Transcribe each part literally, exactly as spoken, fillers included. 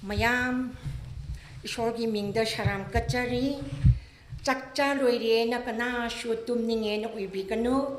Mayam, Ishwarki mingda salam kachari. Chakcha loire na kanashu tumninge na uibikanu.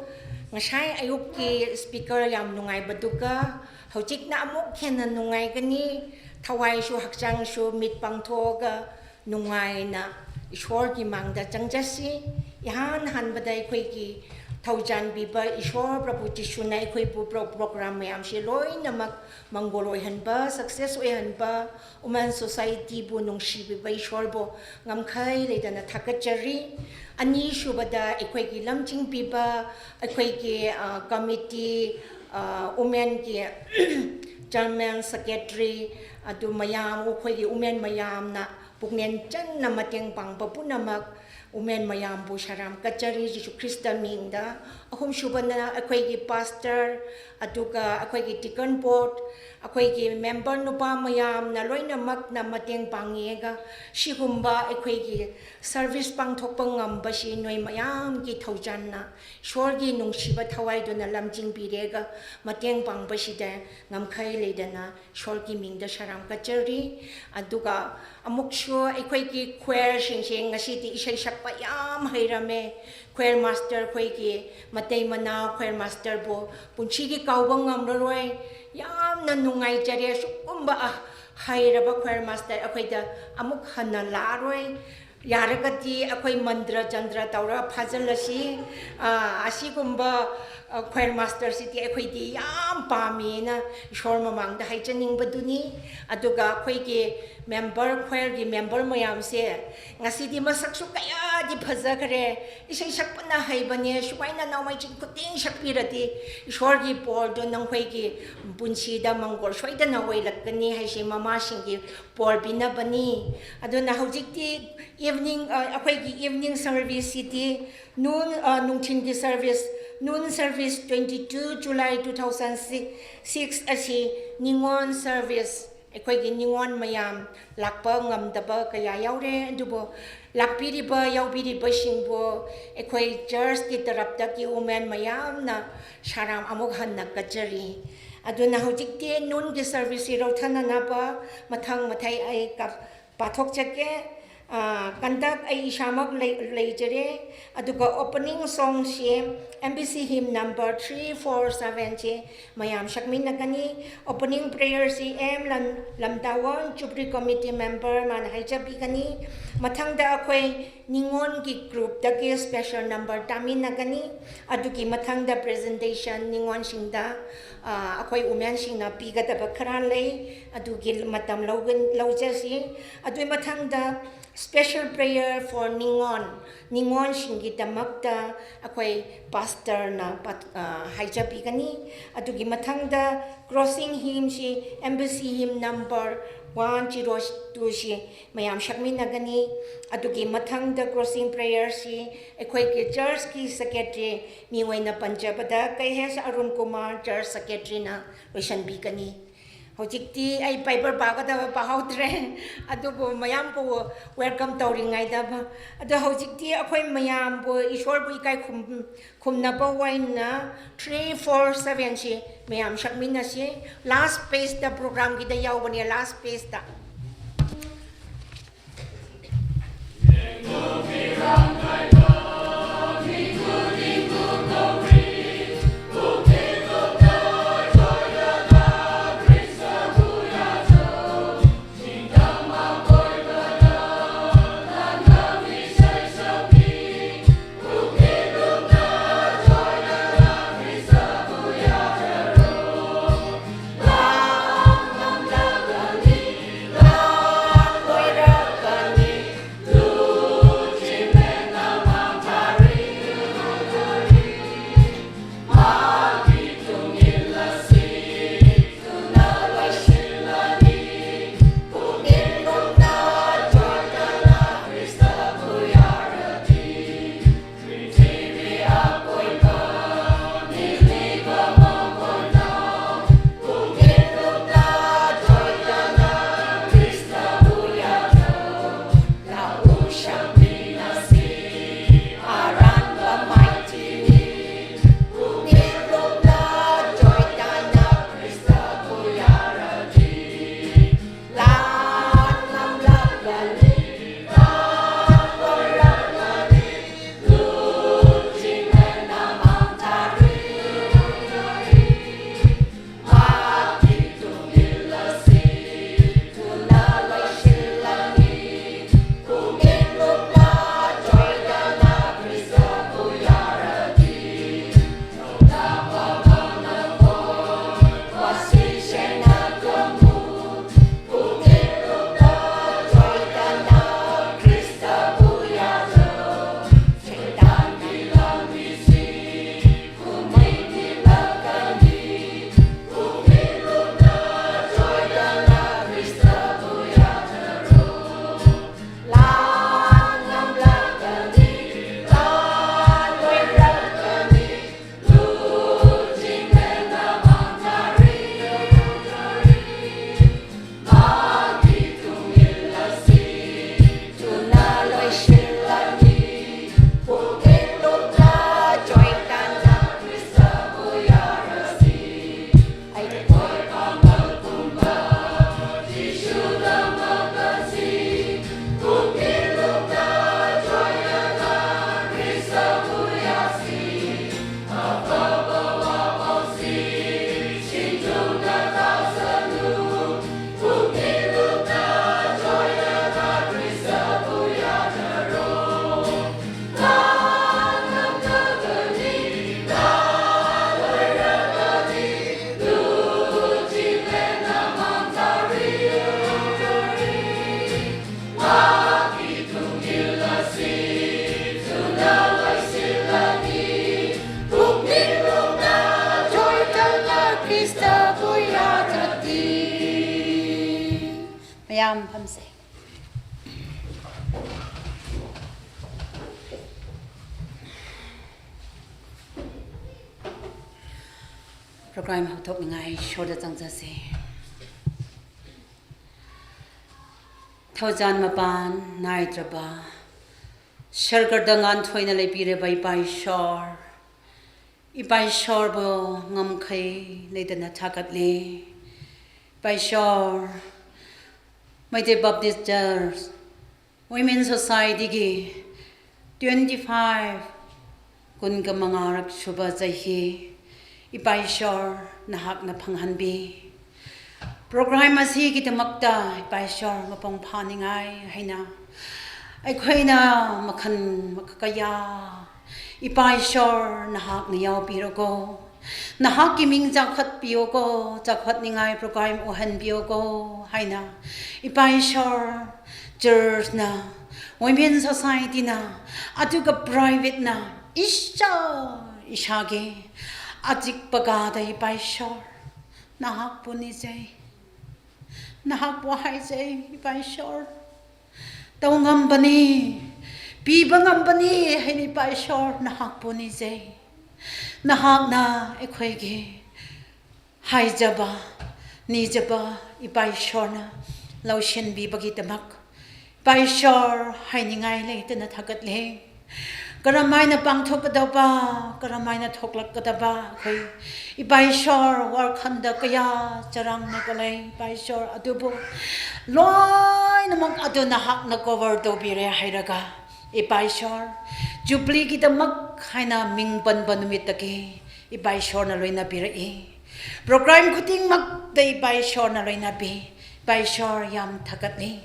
Ngashai ayukki speaker yam nungaiba duka. Hojikna amuk hena nungaikani. Thawaishu hakchangshu mit pangthoka nungaina Ishwarki mangda changjashi. Ihan hanbada ikhuiki thaujan biba Ishwar Prabhu Jishuna ikhuipu pro-, program mayamshi loinamak manggol oihanba, success oihanba, Women Society bu nungshibiba Ishwarbu ngamkhai leidana thakachari. Anishubada ikhuiki lamching biba, ikhuiki, ah, committee, ah, women ki chairman, secretary, atu mayam, ikhuiki women mayamna puknen channa mateng pangba punamak, women mayambu salam kachari Jesu Christa mingda. Ahumshubana ikhuiki pastor, aduka ikhuiki deacon board, ikhuiki member nupa mayamna loinamakna mateng pangyeka, shikumba ikhuiki service pangthokpa ngamba shi noi mayamki thaujanna, Ishwarki nungshiba thawaiduna lamching bireka, mateng pangba shida ngamkhai leidana Ishwarki mingda salam kachari. Aduka amukshu ikhuiki choir shingshing ngashiti ishai shakpa yam hairame. Choir master khuiki, matei manao choir master bu punchiki kauba ngamraroi. Yamna nungai chare shukumba a hairaba choir master ikhuida amuk hana laroi. Yarakati ikhui mantra chantra taura phazalashi, ah, ashikumba, ah, choir master shiti ikhuidi yam pamina Ishwar mamangda haichaningbaduni. Aduka ikhuiki member, choir ki member mayamse, ngasidi masakshu kayadi phazakhare, ishai shakpana haibane, shukaina naomai ching khuting shakpirati, Ishwarki pordo nangkhuiki punchida manggol shoidana oilakani, haishi mamashingki porbinabani. Aduna hojikti evening, ah, ikhuiki evening service shiti, noon, ah, nungthinki service, noon service twenty-two July two thousand six ashi Ningon service. Ikhuiki Ningon mayam lakpa ngamdaba kaya yaure, adubu lakpiriba, yaobiriba shingbu, ikhui church ki taraptaki women mayamna salam amuk hana kachari. Aduna hojikti noon ki service hi raothananapa, mathang mathei ai kap pathok chake, ah, conduct ai ishamak lei, lei jare, aduka opening song shi M B C hymn number three four seven shi mayam shakminakani, opening prayer shi M Lam-, Lamtawan Jubilee Committee member mana haichabikani, mathangda ikhui Ningon ki group daki special number taminakani, aduki mathangda presentation Ningon shingda, ah, ikhui women shingna pikadaba kharan lei, aduki matam laugan, laujashi, adui mathangda special prayer for Ningon, Ningon shingki damakta ikhui pastor na pat-, ah, haichabikani, aduki mathangda crossing hymn shi M B C hymn number one zero two shi mayam shakminakani, aduki mathangda crossing prayer shi ikhuiki church ki secretary, miwuina panjabada K H Arun Kumar church secretary na loishanbikani. Hojikti ai Bible pakada pahaotre, adubu mayambu welcome tauringaidaba. Adu hojikti ikhui mayambu Ishwarbu ikai khum, khumnaba waina three four seven shi mayam shakminashi. Last page da program kida yaobane, last page da. Am pamse. Program haothokningai shorda zangzase. Thaozan mapan naitraba, sharkarda nganthoina leipireba Ipa Ishor, Ipa Ishorbu ngamkhai leidana thakatle. Ipa Ishor, Meitei Baptist Church Women Society ki twenty-five, kun kamangā rakshubazai hi, Ipa Ishor, nahakna phanghanbi. Program asikidakta Ipa Ishor mapung phāningai haina, aikhoina makhan makakaya, Ipa Ishor, nahakna yaopirako, nahakki ming chaokhatpirako, chaokhatningai program uhanpirako haina, Ipa Ishor, church na, Women Society na, aduka private na, isha, ishāki, ajik pakada Ipa Ishor, nahakpu nizai. Nahakpu haizai, Ipa Ishor. Tao ngambani, pipa ngambani, haina Ipa Ishor, nahakpu nizai. Nahakna aikhoiki haizaba, nizaba, Ipa Ishorna laushinbibagidakha, Ipa Ishor, hainingai leidana thakatle. Karam eina pāngthok kadaba, karam eina thoklak kadaba, khoi, Ipa Ishor, work khanda kaya charang na kalei, Ipa Ishor, adubu loinamak adu nahakna cover tobire hairaga, Ipa Ishor, Jubilee kidakha haina ming panpa numittaki, Ipa Ishorna loinabire. Program khudingmakta Ipa Ishorna loinabi, Ipa Ishor yāmthakatle.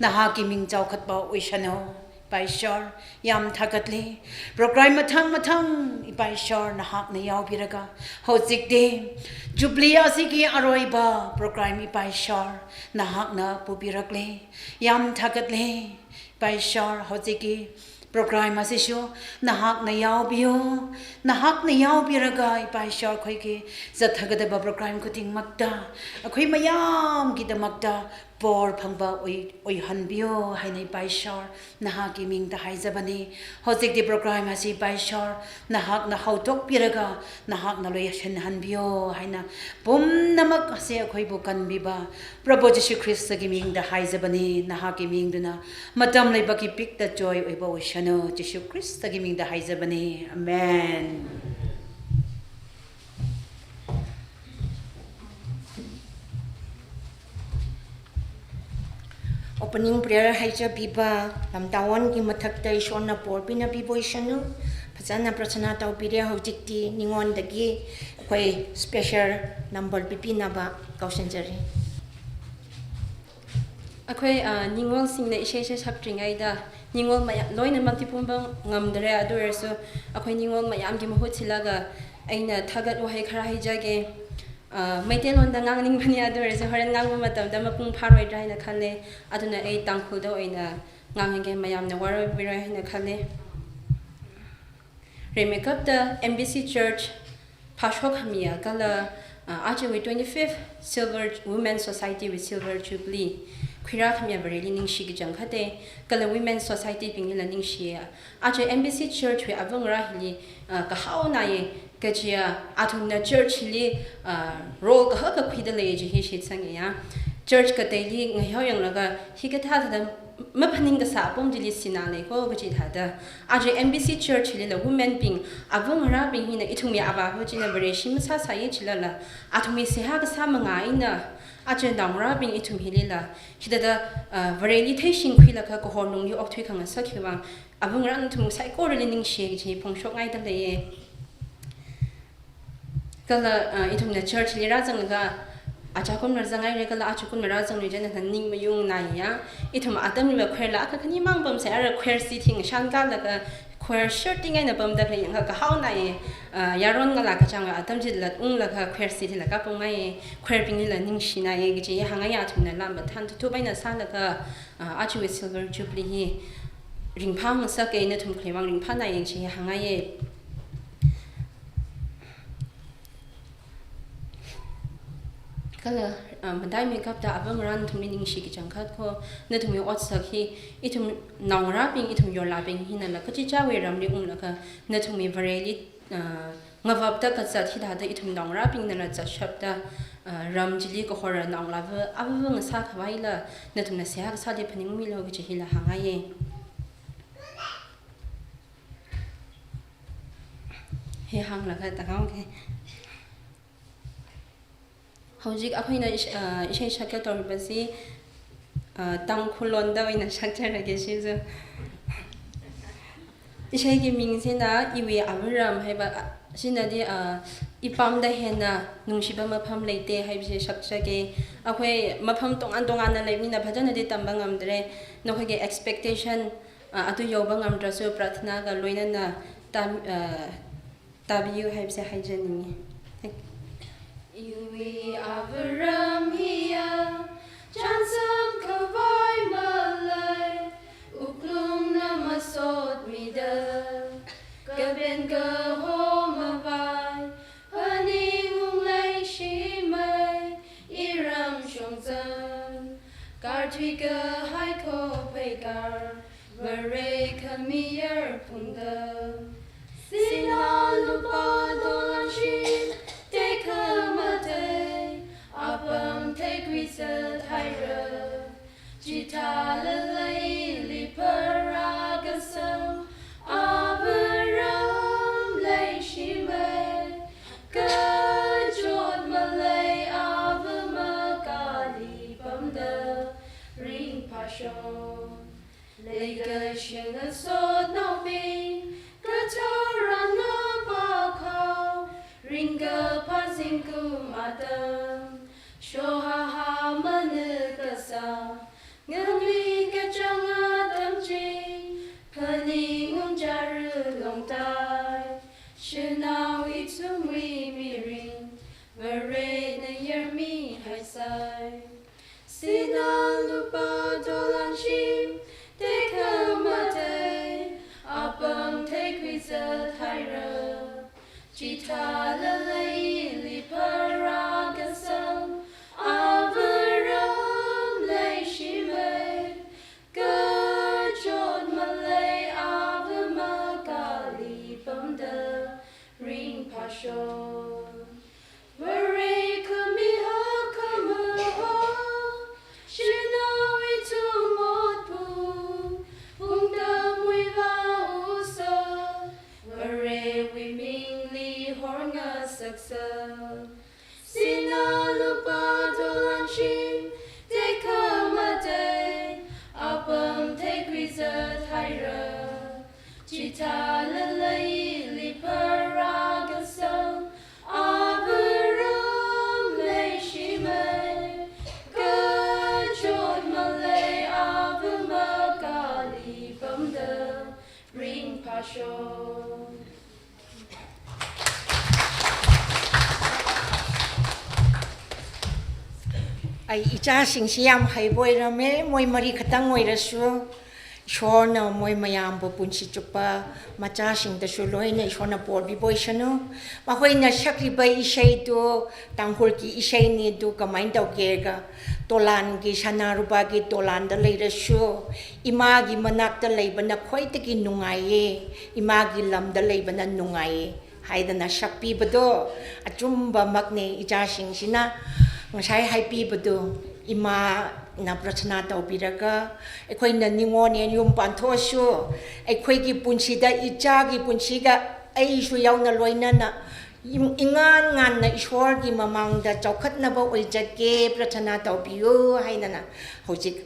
Nahakki ming chaokhatpa oishanu, Ipa Ishor, yāmthakatle. Program mathang mathang, Ipa Ishor, nahakna yaopiraga, hojikti, Jubilee asiki aroiba program Ipa Ishor, nahakna pupirakle, yāmthakatle. Ipa Ishor, hojikki program asishu, nahakna yaopiyo, nahakna yaopiraga, Ipa Ishor, khoiki zathakadaba program khudingmakta, akhoi mayamkidakta, por phangpa oi, oihanpiyo, haina Ipa Ishor, nahakki mingda haizabani. Hojikti program asi Ipa Ishor, nahakna haothokpiraga, nahakna loishinhanpiyo, haina pumnamak asi akhoibu kanbiba, Prabhu Jishu Khristaki mingda haizabani, nahakki mingduna, matam leibaki pikta joy oipa oishanu, Jishu Khristaki mingda haizabani. Amen. Opening prayer haichapipa, Lamtawonki mathakta Ishorna por pinapipa oishanu, phazana prarthana taopire. Hojikti ningwon dagi, akhoi special number pipinapa kaoshinzari. Akhoi, ah, Ningol singna ishei shei shaptringhaida, Ningol maya-, loinamakti pumpa ngamdare, adu oiresu, akhoi Ningol mayamki mahut thilaga, eina thakat wahai kharā haijake, ah, Meiteilonda ngangningbani, adu oiresu, horen ngangma matamda mapung phāroidra haina khale, aduna ei Tangkhulda eina nganghake, mayamna varoibira haina khale. Rimeikapta M B C Church, phashok khamiya kala, ah, ajawui twenty-fifth Silver Women Society wui Silver Jubilee khuirā khamiya Vareli ningshi kachangkhate, kala Women Society binglila ningshiya. Aja M B C Church wui avangarā hili, ah, kahaonaye, kajiya athumna church hili, ah, role kahaka khuida lei kaji hi shitsangya. Church kateili ngayao yanglaga, hikathā thāda maphaning kasā apam chili sinā leiko kaji thāda, aja M B C Church hilila women bing, avangarābing hina ithumwui avāva china Vareshi masāsāya jilala, athumwui seihā kasā manga eina, aja naongarābing ithum hilila, hithāda, ah, Vareli theishingkhuilaga kahor lungli okthui khangasak hiwui vang, avangarā nathum saikorali ningshi kaji phongshokngaida leiye. Kala, ah, ithumna church li rāzanglaga, aja kumla zanghaire kala aja kumla rāzangluira jina ning mayungnaiya. Ithum atamliva choir la akha khani mang pamsai, ara choir seat hi ngashan kalaga choir shirting eina pamda khalei yangakha kahaonai, ah, yaron ngalā kachangva atam chila unglaga choir seat hila kapungngaiye, choir binglila ningshinaiye kaji hi hāngngaiya. Athumna lam mathān thutthup eina sālaga, ah, ajawui Silver Jubilee hi ringphāngasaka, nathum khalei vang ringphānaiye kaji hi hāngngaiye. Kala, ah, mataimeikapta ava ngarā nathumli ningshi kachangkhat kho, nathumwui otsak hi, ithum naongarābing, ithum yorlābing hinala kachichāwui ramli unglaga, nathumwui Vareli, ah, ngavapta kazat hithāda ithum naongarābingnala zatshapta, ah, ram chili kahor naongalāva, ava ngasā khavaila, nathumna seihā kasāli phaningmilu kachi hila hāngngaiye. Hi hānglaga tānghaoke. Hojik akhona ish-, ah, ishei shakta tongba si, ah, Tangkhul londa oina shakta rake shi zo. Isheiki ming sina Iwui Ava Ram haiba, ah, sinadi, ah, ipamda hena nungshiba mapham leite haiba shi shakshake. Akhoi mapham tongan tonganna leimina phajana di tamba ngamdre. Nakhoiki expectation, ah, atu yoba ngamdra su prarthana ga loinana tam, ah, Tabiyu haibse haijani. Iwui Ava Ram hiya, chānsam khavai malei, wuklungna masotmida, kaben kaho mavai, phaningung leishimei, iram shongzan, karthui kahai khophei kar, Vare khami yarphungda, sinā lupā dolang shim tekhamatei, apam theikhuizat haira. Chithālala ili pharākasang, Ava Ram leishimei, kachot malei Ava makali pamda ringphāshon. Leikashiya ngasotnaobing, kathara ngapākhao, ringkaphā zingkum atam, shohaha manakasā, nganui kachāng atam chi, phaningung chara longtai, shanao ithumwui mirin, Varena yarmihaisai. Sinā lupā dolang shim tekhamatei, apam theikhuizat haira. Chithālala ili pharākasang, Ava Ram leishimei, kachot malei Ava makali pamda ringphāshon. Vare khami hakkhamahā, shanao ithum otphung, pungtamwui vāusa, Varewui mingli horngasaksa. Sinā lupā dolang shim tekhamatei, apam theikhuizat haira. Chithālala ili pharākasang, Ava Ram leishimei, kachot malei Ava makali pamda ringphāshon. Ai, ichāsingshi yāmhaiva oirame, moi mari khatang oirasu, Ishorna moi mayāmva punshi chukpa machāsingdasu loina Ishorna porpipa oisanu. Makhoina shaklipai ishei tu, Tangkhulki isheini tu, kamaina tauke ka, tolanki, sanā rupāki tolanda leirasu, imāki manakta leivana khoitaki nungaiye, imāki lamda leivana nungaiye haidana shakpiva do, achumva makne. Ichāsingshina ngashai haipiva do, imāna prarthana taupiraka, eikhoina ningon eina yum pānthosu, eikhoiki punshida ichāki punshi ka aishu yaona loinana, im-, ingan nganna Ishorki mamangda chaokhatnava oizatke prarthana taupiyu haidana, hojik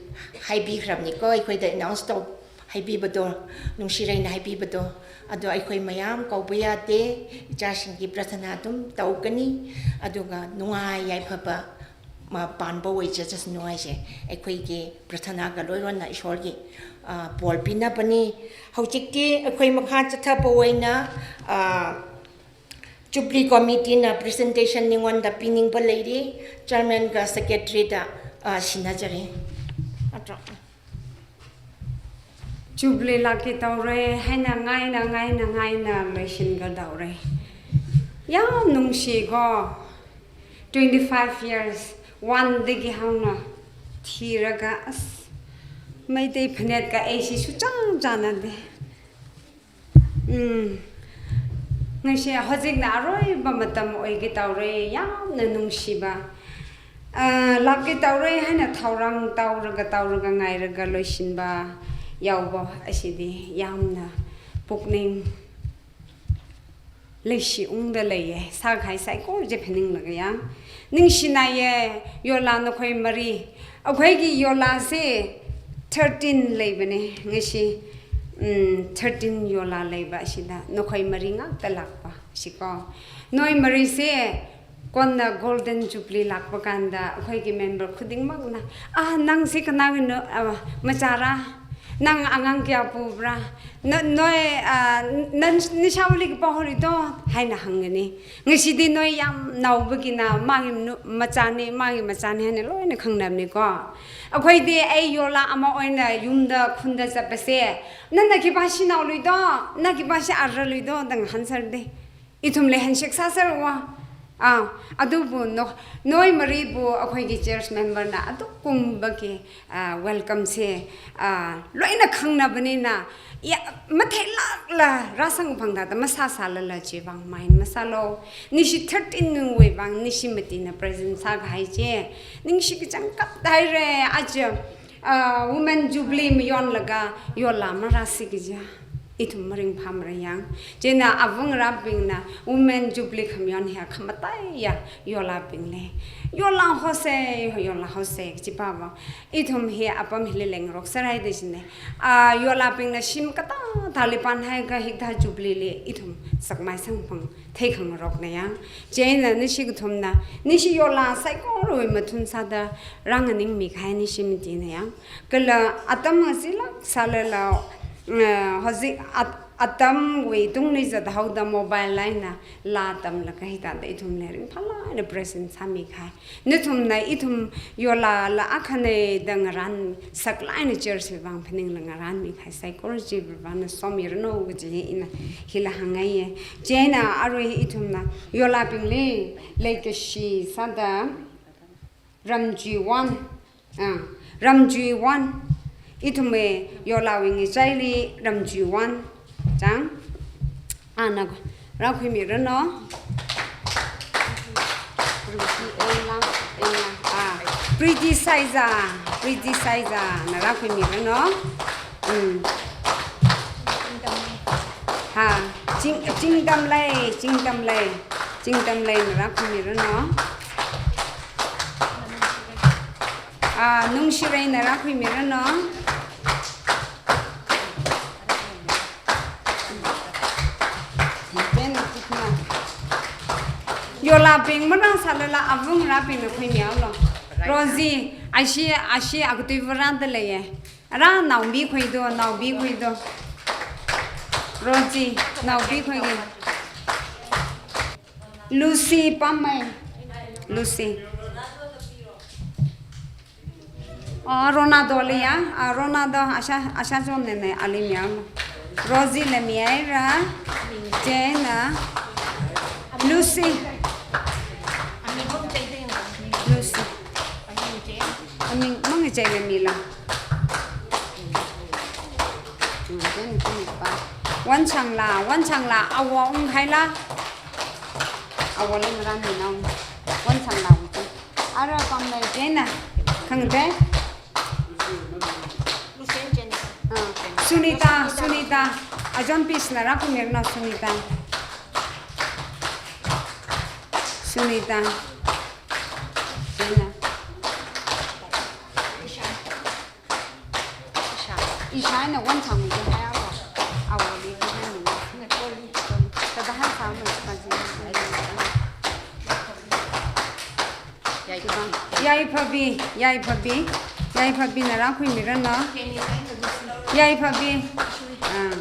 haipikharapni ko, eikhoida announce tau haipiva do, nungshireina haipiva do. Ado eikhoi mayam kaopa yade, ichāsingki prarthana athum taukani, aduga nungai yaiphapa mapānva oiza chas nungaise, eikhoiki prarthana ka loironna Ishorki, ah, porpina pani. Hojikti eikhoi makha chathapa oina, ah, Jubilee Committee na presentation ningonda piningva leiri, Chairman ka Secretary da, ah, sinajari. Atro. Jubilee laki taure, haina ngaina, ngaina, ngaina, loishinga taure. Yam nungshi ko, twenty-five years, One dagi hauna thiraga, as, Meitei phanetka aisi suchang chānade. Mm. Ngashi hojikna aroiba matam oiki taure, yamna nungshiba. Ah, lākki taure haina thaorang tauraga, tauraga, ngairaga loishinba yaobo, ashidi yamna pukning leishi ungda leiye, sākahai saikora chi phaninglaga ya. Ningshinaiye, yola nakhoi mari. Akhuiki yolase thirteen leibane, ngashi, mm, thirteen yola leiba shida, nakhoi mari ngakta lākpa, shiko. Noi marise, konna Golden Jubilee lākpa kanda, akhuiki member khudingmakna, "Ah, nangsi kanangino, ah, machara? Nang angang kayā pupra? No-, noi, ah, nan nishaoli kapā holi do?" haina hāngani. Ngashidi noi yamnaobakina, magi nu-, machani, magi machani haina loina khangnamniko. Akhuidi ei yola ama oina yumda khunda zatpase, "Nana khipā shanaolui do? Na khipā shararlui do?" da ngahānserde. Ithumli handshake sāserwa. Ah, adubu no-, noi maribu akhuiki church memberna adukumbaki, ah, welcome se, ah, loina khangnabanina, ya, matheilākla rāsangphang thāda masāsālala chivang mind masālo. Nishi thirteen nungwui vang nishi matina present sākahai chi ningshi kachangkhat haire, aja, ah, Women Jubilee mayonlaga yola marāsi kaja ithum maringphāmara yang. Chieina avāngarābingna Women Jubilee khamayon hiya khamataiya yolabing lei. Yola hose, yola hose kaji pāva. Ithum hi apam hili lengrok sārai de jine. Ah, yolabingna shim katā thāli panhaiakha hikathā Jubilee li ithum sakmai sangphang theikhangarokna yang. Chieina nishi kathumna, nishi yola saikorawui mathun sāda rānganingmi kahai nishi matina yang. Kala atam ngazilāk sālala, eh, hojik at-, atamwui tungli zathaoda mobile eina laa tamlaga hithāda ithumli ringphālāk eina present sāmi kahai. Nathumna ithum yolala akhana da ngarān saklāk eina church wui vang phaningla ngarānmi kahai saikora chi Varivarana somiranu kaji ina hila hāngngaiye. Chieina arui ithumna yolabingli leikashi sāda Ramjui one. Ah, Ramjui one. Ithumwui yolawui ngachaili Ramjui one. Chang. Ana rākhuimiranu. Pretty Ella, Ella. Ah, Pretty Saiza, Pretty Saiza na rākhuimiranu. Mm. Ha, Ching, Chingtamlei, Chingtamlei, Chingtamlei na rākhuimiranu. Ah, Nungshireina rākhuimiranu. Yolabing marāsālala avāngarābingna khuimihaolu. Rosie, ashi, ashi akatui vārāda leiye. Ara naobing khuido, naobing khuido. Rosie, naobing khuido. Lucy Pamei. Lucy. Oh, Ronaldo leiya. Ah, Ronaldo, asha, asha zone ne, ali miya. Rosie la mihaira. Chieina. Lucy. Lucy. Aming, mangachei la mila. Wanchangla, Wanchangla, awo unghaila. Awo leng ran ni nao. Wanchangla wutu. Ara pamlei chieina. Khangde. Ah, Sunita, Sunita. Ajon pis na rākhuimiranu Sunita. Sunita. Chieina. Ishāna Wanchang wutu haiya ba. Awoli wutu haiya. Kada han sa ma kaji. Yaiphabi, Yaiphabi, Yaiphabina rākhuimiranu. Yaiphabi. Ah.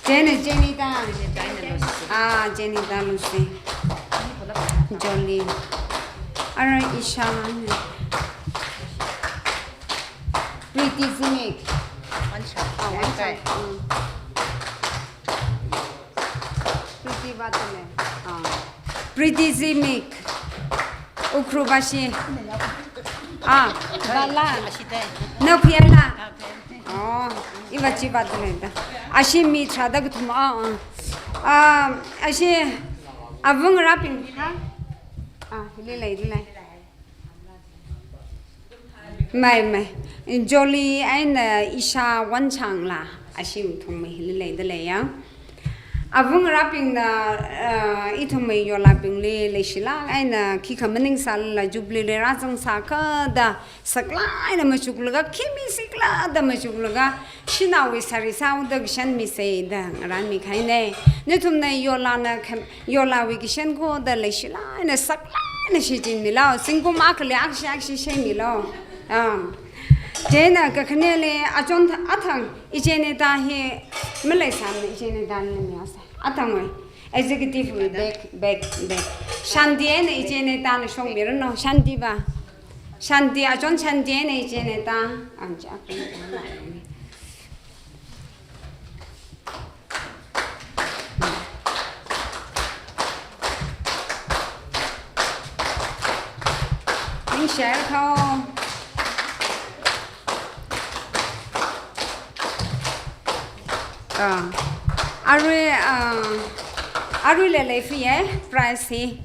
Jenny, Jenny ta. Ah, Jenny ta Lucy. Jolly. Ara Isha. Pretty Zimik. Ah, Wanchang. Mm. Pretty Batale. Ah. Pretty Zimik. Ukhrul bashi. Ah, bala. Naophiyala. Oh, iva chiva tule da. Ashi mi tharāda kathum, ah, ah. Ah, ashi avungarābing. Ah, hili lei, hili lei. Mai, mai. Jolly eina Isha Wanchangla, ashi ithumwui hili leida leiya. Avungarābingna, uh, ithumwui yolabingli leishilāk eina khikha maningsālala Jubilee li rāzang sākha da saklāk eina machuklaga, khimi saklākda machuklaga, shanaowui sari sāhaoda kashan misa da ngarānmi kahaina. Nathumna yolana kham-, yolawui kashan khoda leishilāk eina saklāk eina shichinmilu. Zingkum akhali akhashi akhashi shichinmilu. Um, chieina kakhaneli achon tha-, athang, ichei ina ta hi maleisāmana, ichei ina ta ni miasa. Athangwui executive wui bag, bag, bag. Shanti eina ichei ina ta ni shokmiranu, Shanti va. Shanti, achon Shanti eina ichei ina ta. Am, cha, Ningshai kho. Ah, arui, ah, arui lei lei fi ye, prize hi.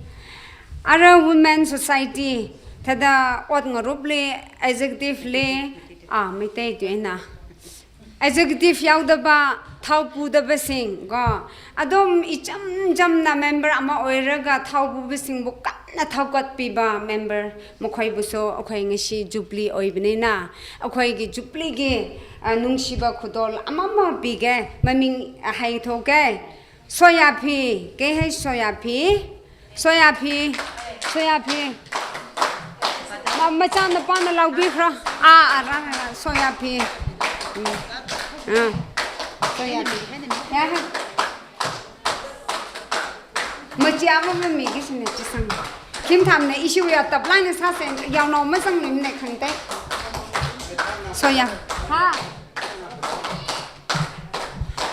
Ara Women Society, thāda ot ngarupli, executive li, ah, Meitei tuina. Executive yaodaba, thaopuda basing, ko. Athum icham chamna member ama oiraga thaopu basingbu kanna thaokatpiba member makhuibusu, akhoi ngashi Jubilee oibingna. Akhoigi Jubilee gi, ah, nungshiba khudol amama pike, maming, ah, haithoke. Soyaphi, K H Soyaphi. Soyaphi, Soyaphi. Ma, machanapana laobikra. Ah, ah, ra, ra, ra, Soyaphi. Hmm. Ah. Soyaphi. Ya, ha. Machi ama mami kisine chisang. Kim thamne issue ya taplaina sāse, yaonao masangmine khangatei. Soya. Ha.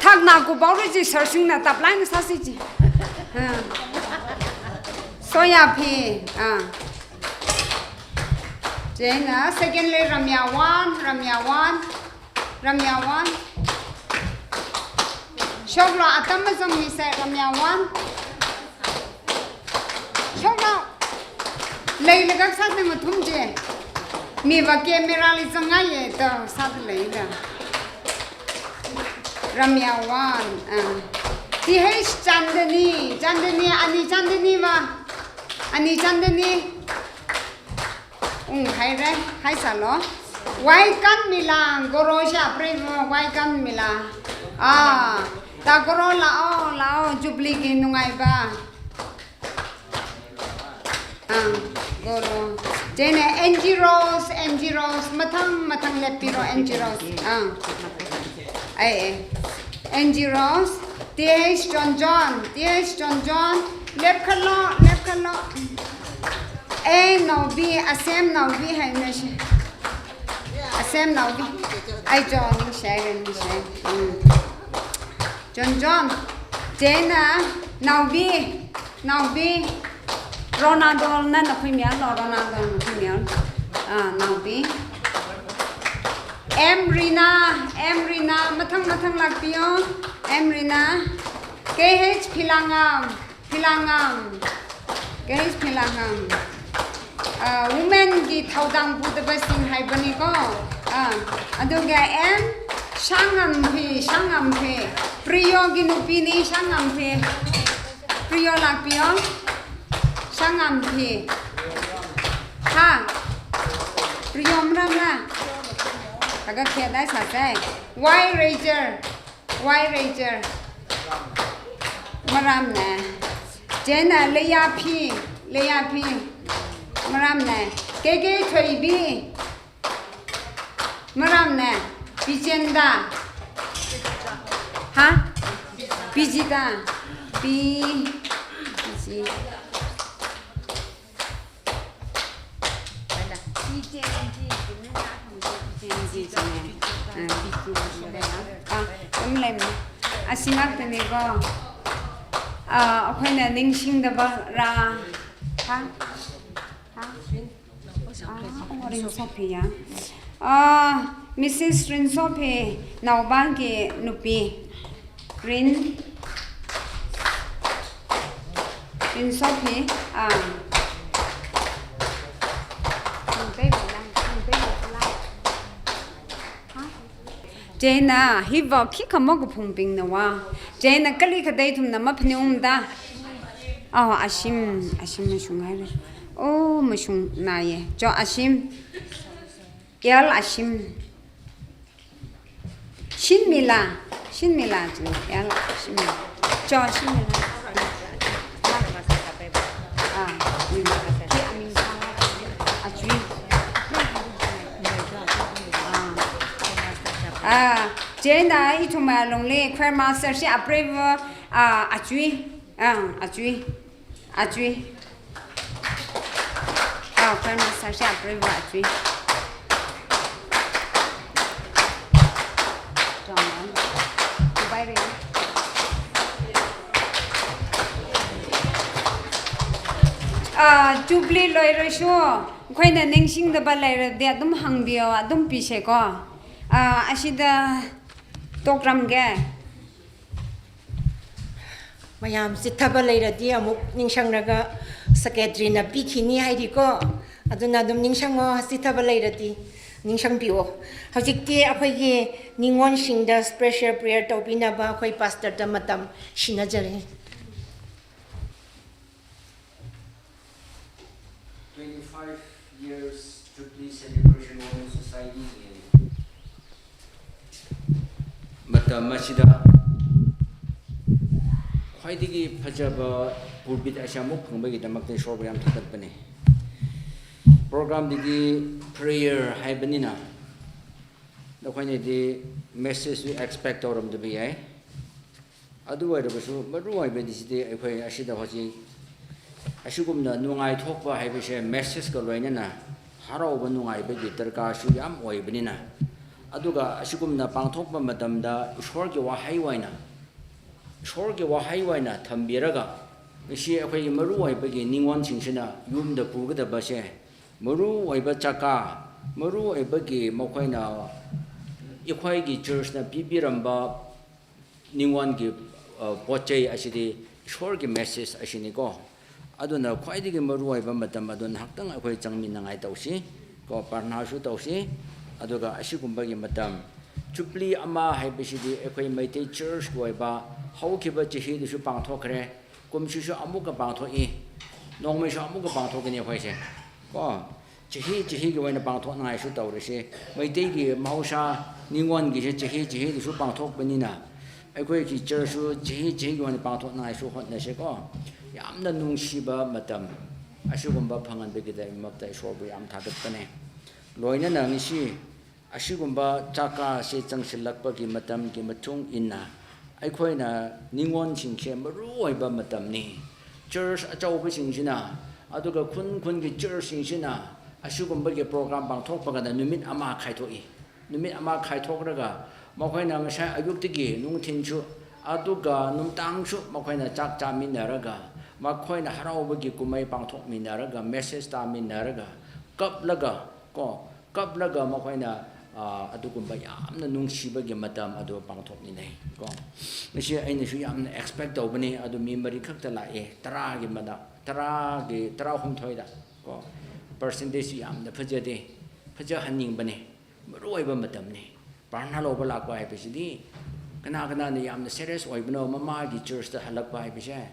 Thakna ku bauri chi sarsingna taplaina sāsi chi. Ha. Soyaphi. Ah. Chieina secondly Ramyawan, Ramyawan, Ramyawan. Shoklo atam mazangmise Ramyawan. Shoklo. Leilaga sāda mathum chi. Miva camera li zangngaiye da sāda leida. Ramyawan, ah. T H Chandani, Chandani, ani Chandani va. Ani Chandani. Unghaire, haisālo. Waikan Milang, goro sha pri va, Waikan Milang. Ah, ta goro lao, lao, Jubilee gi nungaiba. Ah, goro. Chieina N G Rose, N G Rose, mathang, mathang leppiro N G Rose. Ah. Ai, ai. N G Rose, T H John John, T H John John, lepkhalo, lepkhalo. Eh, Naobi, Asem Naobi haina shi. Asem Naobi. Ai, John, ningshai, ningshai. Hmm. John John. Chieina, Naobi. Naobi. Ronaldo na nakhui mialo, Ronaldo nakhui mialo. Ah, Naobi. M Rina, M Rina, mathang mathang lakpio. M Rina. K H Philangam, Philangam. K H Philangam. Ah, women gi thaodang pudaba sing haibani ko. Ah, aduga M Shangamphi, Shangamphi. Priyo gi nupini Shangamphi. Priyo lakpio. Shangamphi. Ha. Priyo maramla. Kaga khedai sāsai. Y Rager. Y Rager. Maramna. Chieina Leiyaphi. Leiyaphi. Maramna. K K Thoibi. Maramna, Bijenda. Ha? Bijita. Bi-, Biji-, Bijenji. Ah, Bijenda. Ah, kum lem. Ashi ngaktani ko. Ah, akhoina ningshingdaba ra. Ha? Ah, oh, Rinsopi ya. Ah, Missus Rinsopi, Naobang ki nupi. Rin, Rinsopi, ah. Chieina, hiva khikha makuphungbingna va. Chieina kali khathei ithumna maphaningung da. Oh, Ashim, Ashim mashung haira. Oh, mashungna ye. Cho Ashim. L Ashim. Shinmila. Shinmila chu. L Ashim. Cho Shinmila. Ah, Shinmila. Ki aming sa. Achui. Ah. Ah, chieina ithum alungli choir master shi apreiva, ah, Achui. Ah, Achui. Achui. Ah, choir master shi apreiva Achui. Chong. Dubai ri. Ah, Jubilee loirashu, nakhoina ningshingda ba leiradi athum hāngbiyo, athum pise ko. Ah, ashida tokram ke. Mayam chithāva leiradi amuk ningshanglaga secretary na pikhini hairi ko. Athumna athum ningshango, chithāva leiradi ningshangbiyo. Hojikti akhoi ki Ningwon shingda special prayer tobinaba akhoi pastor da matam shinajari. Twenty-five years Jubilee Celebration Women Society. Matam ashida khwaidagi phajaba pulpit asha muk phungbagidamakta Ishorbu yam thadatpane. Program dagi prayer haibanina, nakhoina di message li expect toram da biyai. Aduwai rabasu maruwai bedi sidi akhoi ashida hoji ashikumna nungai thokpa haibashe message kaloinana harauba nungai bedi darkar shu yam oibanina. Aduga ashikumna pangthokpa matamda Ishorki wahaiwaina, Ishorki wahaiwaina thambiraga, ngashi akhoi maruwai bagi Ningwon shingshina yumda pukada bashe, maruwai ba chaka, maruwai bagi makhoina, ikhoi ki church na pipiramba, Ningwon ki, uh, potchei ashidi, Ishorki message ashini ko. Aduna khwaidagi maruwai ba matam aduna haktang akhoi changminangai tausi, ko parna shu tausi, aduga ashikumbagi matam. Jubilee ama haibashidi akhoi Meitei church wai ba, haokhiba chihida shu pangthokre, kumshishu amuka pangthoki, nongmeishu amuka pangthokini akhoi se. Ko, chihi, chihigi waina pangthokngai shu taurisi. Meitei ki mahausha Ningwon ki shi chihi, chihida shu pangthokbanina. Akhoi ki church shu chihi, chihigi waina pangthokngai shu hotnasi ko. Yamna nungshiba matam. Ashikumba phanganbagida imakta Ishorbu yam thadatpane. Loinana ngashi ashikumba chaka shi zangshilakpagi matamki matung inna, akhoina Ningwon shingkhe maruwai ba matamni. Church achauba shingshina, aduga khun khunki church shingshina, ashikumbagi program pangthokpa kanda numit ama khaithoki. Numit ama khaithokraga, makhoina ngashai ayuktaki nungthin shu, aduga nungtang shu, makhoina chak chaminaraga, makhoina haraubagi kumei pangthokminaraga, message taminaraga, kaplaga, ko, kaplaga makhoina, ah, adukumba yamna nungshibagi matam adu pangthokninai, ko. Ngashi aina shu yamna expect taubani, adu mi mari khakta lae, taragi mada, taragi, tarahum thoida, ko. Percentage yamna phajade, phaja haningbane, maruwai ba matamne. Parna loba lakpa haibashidi, kana kana ni yamna serious oibano, mamagi church da halakpa haibashe,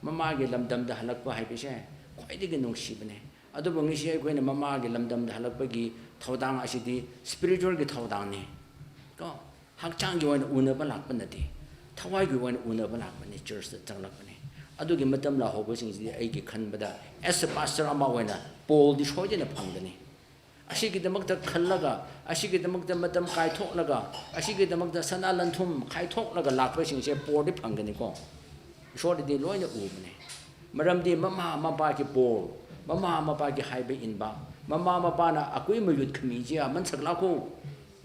mamagi lamdamda halakpa haibashe, khwaidagi nungshibane. Adubu ngashi akhoi na mamagi lamdamda halakpagi thaudang ashidi spiritual ki thaudangni. Ko, hakchangki waina unaba lakpa nati. Thawaiki waina unaba lakpani, church da zanglakpani. Aduki matamla haoba shingshidi aiki khanbada, as a pastor ama waina, Paul di shoidana phangdani. Ashikidamakta khallaga, ashikidamakta matam kaithoklaga, ashikidamakta sana lanthum kaithoklaga lakpa shingshe Paul di phangkani ko. Ishordi loina ubane. Maramdi mama mapaki Paul, mama mapaki haiba inba, mama mapana akui mayut khami jiya mansaklako,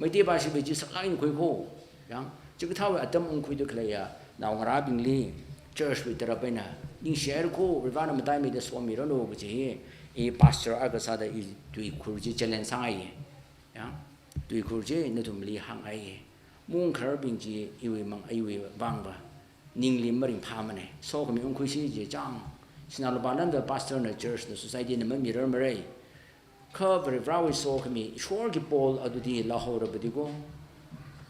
Meitei ba shibi ji saklak inkhui ko. Yang, chikathāwui atam ungkhuida khaleiya, naongarābingli, church wui tarap eina, ningshihaira ko, Varena mataimeida somiranu kaji hi, I pastor akha sāda i tuikhur chi challenge sāngaiya. Ya, tuikhur chi nathumli hāngngai. Mungkharbing chi iwui mang, iwui vangva ningli maringphāmana. Sokhami ungkhuisi chi chang, sinā lupā lamda pastor na, church na, society na mamirarmara. Kha Varivarāwui sokhami, Ishwarki pawl athuti lāhaorabadi ko,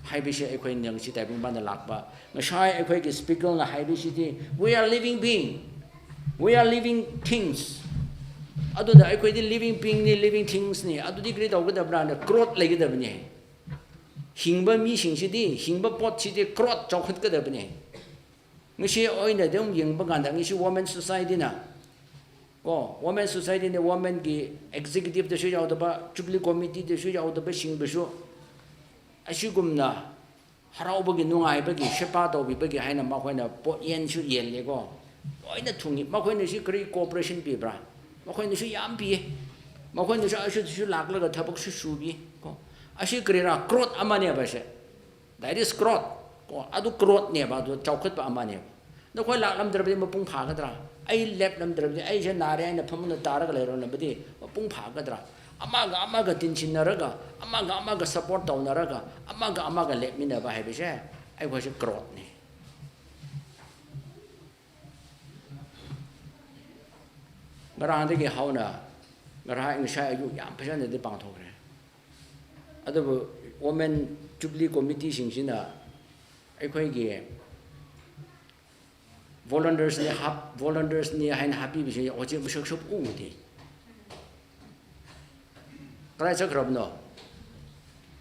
haibishi eikhoi ningshi Taiwan pāngda lākpa. Ngashai eikhoiki speaker na haibishi chi, "We are living being. We are living things." Athuna eikhoidi living being ni, living things ni. Athuti kari thaokadabra na, growth leikadabani. Hingba mishing shidi, hingba pot shidi growth chaokhatkadabani. Ngashi oina dem yangpakānda, ngashi Women Society na, ko, Women Society na, women ki executive da shu yaodaba, Jubilee Committee da shu yaodaba, shingba shu, ashikumna haraobaki, nungaibaki, sheba tobibaki haina makhoina poyen shu yenle ko, oina thungi, makhoina shu kari cooperation pibra, makhoina shu yampi, makhoina shu ashu shu lāklaga thabak shu shupi ko, ashi karira growth amaneba shi. That is growth. Ko, athu growth neba, athu chaokhatpa amaneba. Nakhoi lāklamdarbadi mapung phākadra. Ai leplamdarbadi, ai je nare, aina phamuna taraga leirona badi mapung phākadra. Amaga amaga tinshinnaraga, amaga amaga support taunaraga, amaga amaga lepminaba haibishi, eikhoishi growth ni. Ngarāndagi haona, ngarā ngashai ayu yam phāzanna di pāngthokra. Athum Women Jubilee Committee shingshina, eikhoiki volunteers ni hap, volunteers ni haina hapibishi, oje mashakshap ungdi. Karai chakharapno?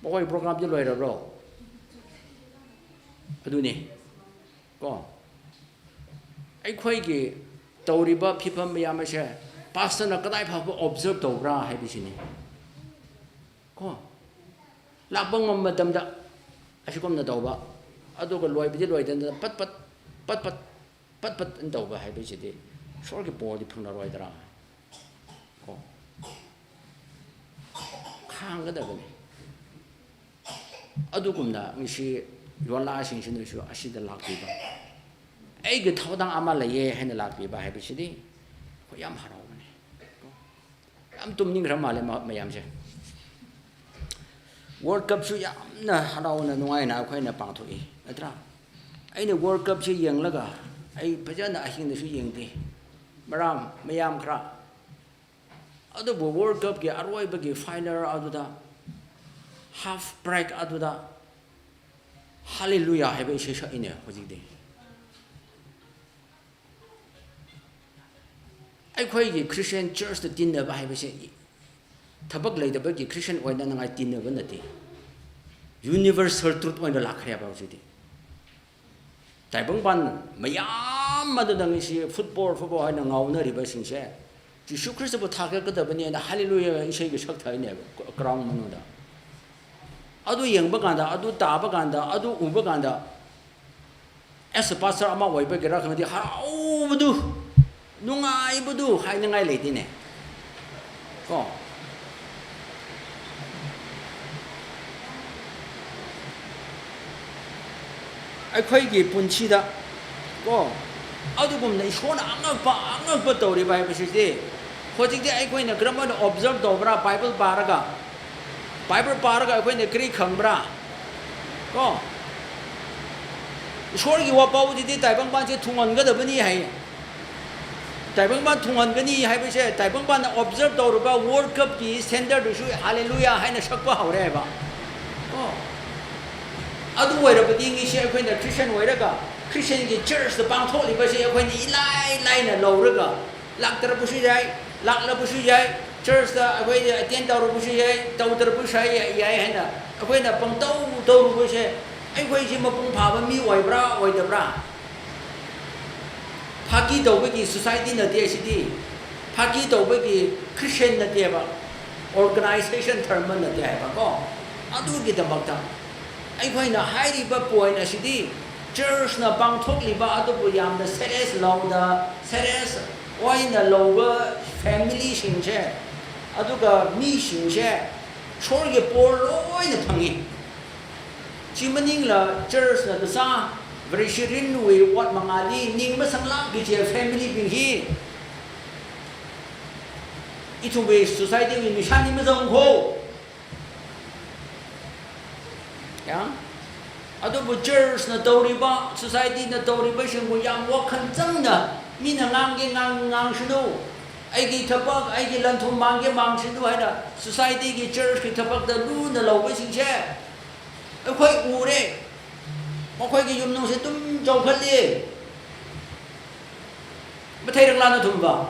Makhoi program chi loirapro? Athuni. Ko, eikhoiki taoriba phipam mayam ashe, pastor na kadai phāpha observe taobra haibishini. Ko, lākpangma matamda ashikumna taoba. Athukha loibadi loidanda pat pat, pat pat, pat pat eina taoba haibishidi, Ishwarki pawl di phungna roidara. Ko, khāngkadabani. Athukumna ngashi yonla shingshina shu ashida lākpiba. Eiki thaotang ama leiya haina lākpiba haibishidi, ko, yam haraomana. Ko, yam tumningkharam male ma-, mayamshi. World Cup shu yamna haraona nungaina eikhoina pāngthoki, natra? Eina World Cup shi yanglaga, ei phāzanna ahingna shu yangdi. Maram, mayam khara. Athubu World Cup ki aroibaki final athuda, half break athuda, Hallelujah haiba ishei shāina hojikdi. Eikhoiki Christian church da tinnaba haibashi, thabak leidabaki Christian oina nganai tinnaba nati. Universal truth oina lākhareba hojikdi. Taipangpān mayam athum dang ishi football, football haina ngaonaribashingshe, Jishu Khristaba thākakadabani eina Hallelujah ishei kashakthaina ground manungda. Athu yangpakānda, athu tāpakānda, athu upakānda, as a pastor ama oipagira khangatei haraobadu, nungaibadu hainangai leidine. Ko, eikhoiki punchida, ko, athukumna Ishwarna angakpa, angakpa taoriba haibashidi, hojikdi eikhoina karamana observe taobra, Bible pāraga, Bible pāraga eikhoina kari khangpra? Ko, Ishwarki wapao chidi Taipangpān chi thungankadabani hai. Taipangpān thungankani haibashe, Taipangpānna observe taoraba World Cup ki standard shu Hallelujah haina shakpa haoreba. Ko, athu oirabadi ngashi eikhoina Christian oiraga, Christian ki church da pāngthoklibashi eikhoina ilai laina laoraga, lāktarabashu yai, lāklabashu yai, church da eikhoina attend taorabashu yai, taotarabashu yai, yai haina, eikhoina pāngtao taorabashe, eikhoi chi mapung phāba mi oipra, oitabra? Phāki taobaki society nati ashidi, phāki taobaki Christian natiba, organization dharma nati haiba ko. Athukidamkta eikhoina hairiba point ashidi, church na pāngthokliba athubu yamna serious laoda, serious oina laoba family shingshe, athukha mishingshe, Ishwarki pawl loina phangi. Chi maningla church na kasā, Vareshi rinwui ot mangāli ning masanglāk kaji family bing hi, Ithumwui society wui mishanli mazangkho. Ya? Adubu church na tawriba, society na tawriba shingbu yāng wākhan zangda, mina ngangki ngang, ngangshanu. Aiki thabak, aiki lanthum mangki mangshanu haida, society ki church ki thabak da luna laoba shingse. Akhoi ure. Makhoiki yumnungse tum chaokhatle. Mathei rangla nathumva.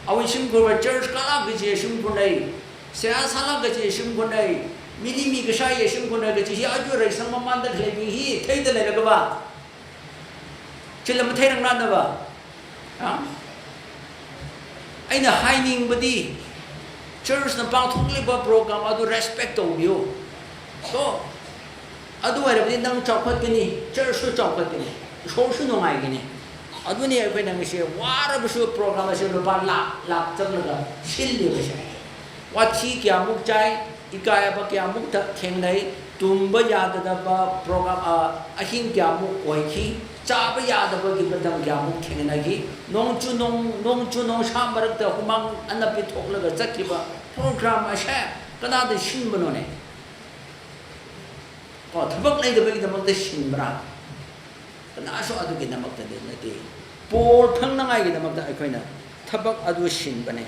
Awui shimkhurva church kalak kaji shimkhurnei. Seihā sālak kaji shimkhurnei. Mili mikashā ye shimkhurnei kaji hi aja reisang mamanda khaleibing hi theida leilakha va. Chila mathei rangla nava. Ha? Eina hainingvadi, church na pangthungli ba program adu respect tawbiyo. So, adu hairabadi nang chaokhatkani, church su chaokhatkani, shorshu nungaikani. Aduni akhoi nang shi, warabasu program shi lupā lak, lak zanglaga, shilli ba shi. Wathi kayāmuk chai, ikaiyaba kayāmuk tha-, thengnei, tumba yādadaba program, a, ahing kayāmuk oiki, chāba yādaba ki matam kayāmuk thengnei ki, nongchun nong, nongchun nongsha marakta humang anapi thoklaga zatkhiba program ashe, kanada shinbano ne. Ko, thabak leidabagi damakta shinbra. Kanaso adugi damakta de nate. Por phangnangaigi damakta akhoina thabak adu shinbane.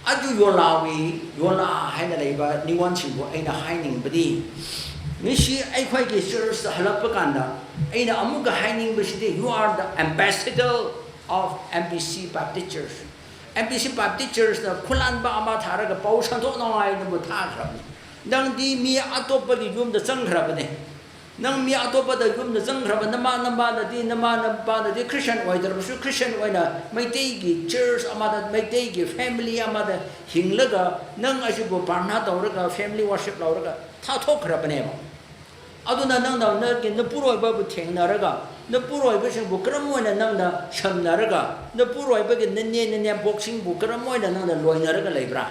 Adu yolawui, yola haina leiba, niwan shingbu eina hainingbadi. Nishi aikhoiki church halakpa kanda, eina amuka hainingba shidi, you are the ambassador of M B C Baptist Church. M B C Baptist Church na khulanba ama thāraga pao shanthok nongai nabu thākharabane. Nangdi mi atopali yumda zangkharabane. Nang mi atopada yumda zangkharaba, nama, nama nadi, nama, napa nadi Christian oidarabasu, Christian oina Meiteiki church amada, Meiteiki family amada hinglaga, nang ashibu parna tauraga, family worship lauraga, thāthokkharabane mo. Aduna nangna, nagi napuroibabu thengnaraga, napuroiba shingbu karam oina nangna shamnaraga, napuroibagi nane, nanembok shingbu karam oina nangna loinaraga leibra.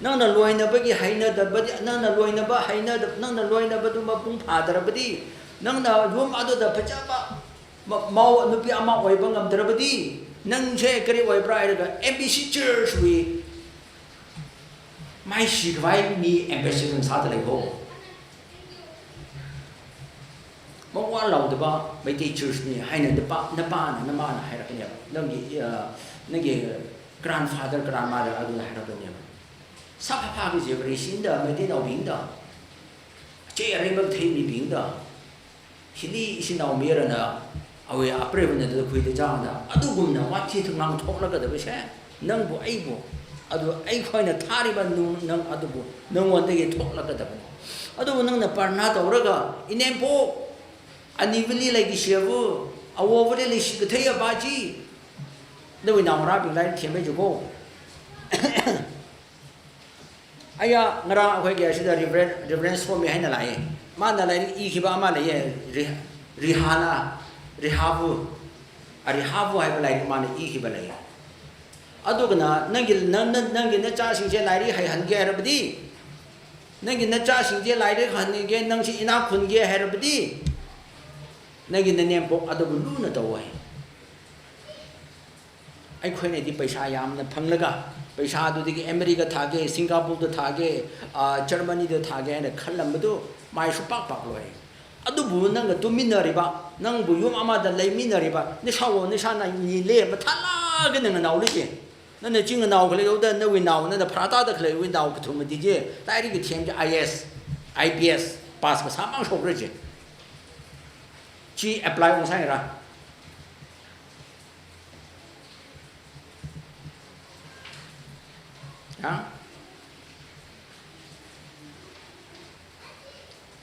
Nangna loinabagi hainadabadi, nangna loinaba hainada, nangna loinabadu mapung phādarabadi, nangna yum aduda phachāba, ma-, mao nupi ama oiba ngamdarabadi, nangse kari oibra hairaga M B C Church wui maishikhavai mi ambassador sāda leiko. Mawalaodaba Meitei Church ni haina napa, napana, namana hairakneva. Nanggi, ah, nanggi grandfather, grandmother aduna hairakneva. Sāphapha kaji Vareshinda, Meiteinaobingda. Che arei makthei mibingda. Hili ishinaomayarana, awui apreivana da khuida changda. Adugumna wathi thangang thoklaga da bashe. Nangbu aibu, adu aikhoina thāriba nung, nang adubu, nangwandagi thoklaga da bane. Adubu nangna parna tauraga, inempok, anivali leikashiavu, awovali leishi kathei abaji. Nawui naongarābing lairik themmei jiko. Aya, ngarā akhoi kayā shida Reverend, Reverend Somi haina laiye. Mana lairik ikhiba ama leiye, Ri-, Rihana, Rihavu. A Rihavu haiba lairik mana ikhiba leiye. Adugana, nanggi, nang, nang, nanggi nachāsingse lairik haihānge hairabadi. Nanggi nachāsingse lairik hānge, nangse inā khunge hairabadi. Nanggi nanempok adubu luna tawai. Aikhoinadi paisa yamna phanglaga, paisa adudagi America thāge, Singapore da thāge, ah, Germany da thāge, haina khalambadu, mai shupak pak loi. Adubu nangna tuminariba, nangbu yum amada leiminariba, nashao, nashana nile, mathālāk eina nganao leije. Nana chi nganao khalei yoda, nawui nao, nana pharātāda khaleiwui nao kathum madi je, lairik kathem je I A S, I P S, pass kasā mang shokra je. Chi apply ungsāngra. Ya?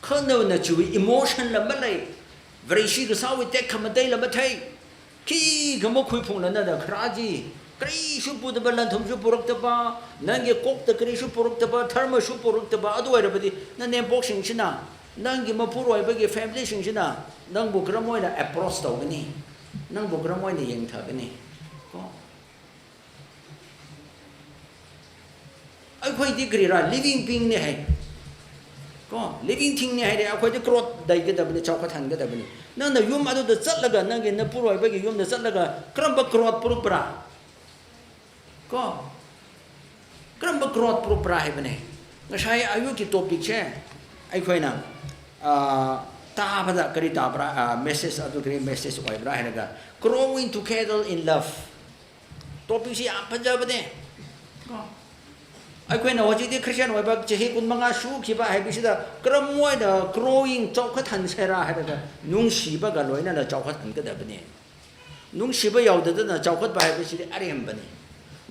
Khanao na chiwui emotion la malei. Vareshi kasāwui tekhamatei la mathei. Khikha makhuiphungla nada kharā chi. Karishu putaba, lanthumshu puraktaba, nanggi kokta karishu puraktaba, dharmashu puraktaba, adu hairabadi, nanempok shingshina, nanggi mapuroibagi family shingshina, nangbu karam oina approach tawgani, nangbu karam oina yangthāgani. Ko. Aikhoidi karira living being ne hai. Ko, living thing ni haire, akhoi di growth leikadabani, chaokhat hankadabani. Nangna yum aduda zatlaga, nanggi napuroibagi yumda zatlaga, karamba growth purukpara? Ko, karamba growth purukpara haibane. Ngashai ayuki topic chi, aikhoina, ah, tāpada kari tāpara, ah, message adu kari message oipara hailaga, growing together in love. Topic chi yam phāzābane. Ko, aikhoina hojikdi Christian oiba chahi kun manga shukhiba haibishida, karamwui eina growing chaokhat hanseira hailaga, nungshibaga loinala chaokhat hankadabane. Nungshiba yaodadana chaokhatpa haibishili arembane.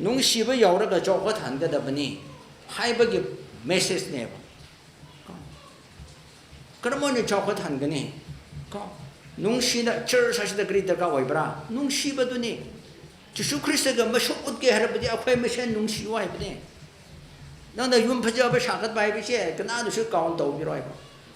Nungshiba yaoraga chaokhat hankadabane. Haibagi message neba. Karamwui eina chaokhat hankani? Ko, nungshina church ashida kari darkar oipara? Nungshiba duni. Jishu Khrista ga mashok utke hairabadi akhoi mashan nungshiwa haibane. Nangna yum phāzāba shākhatpa haibishi, kanānasu count taumiroiba.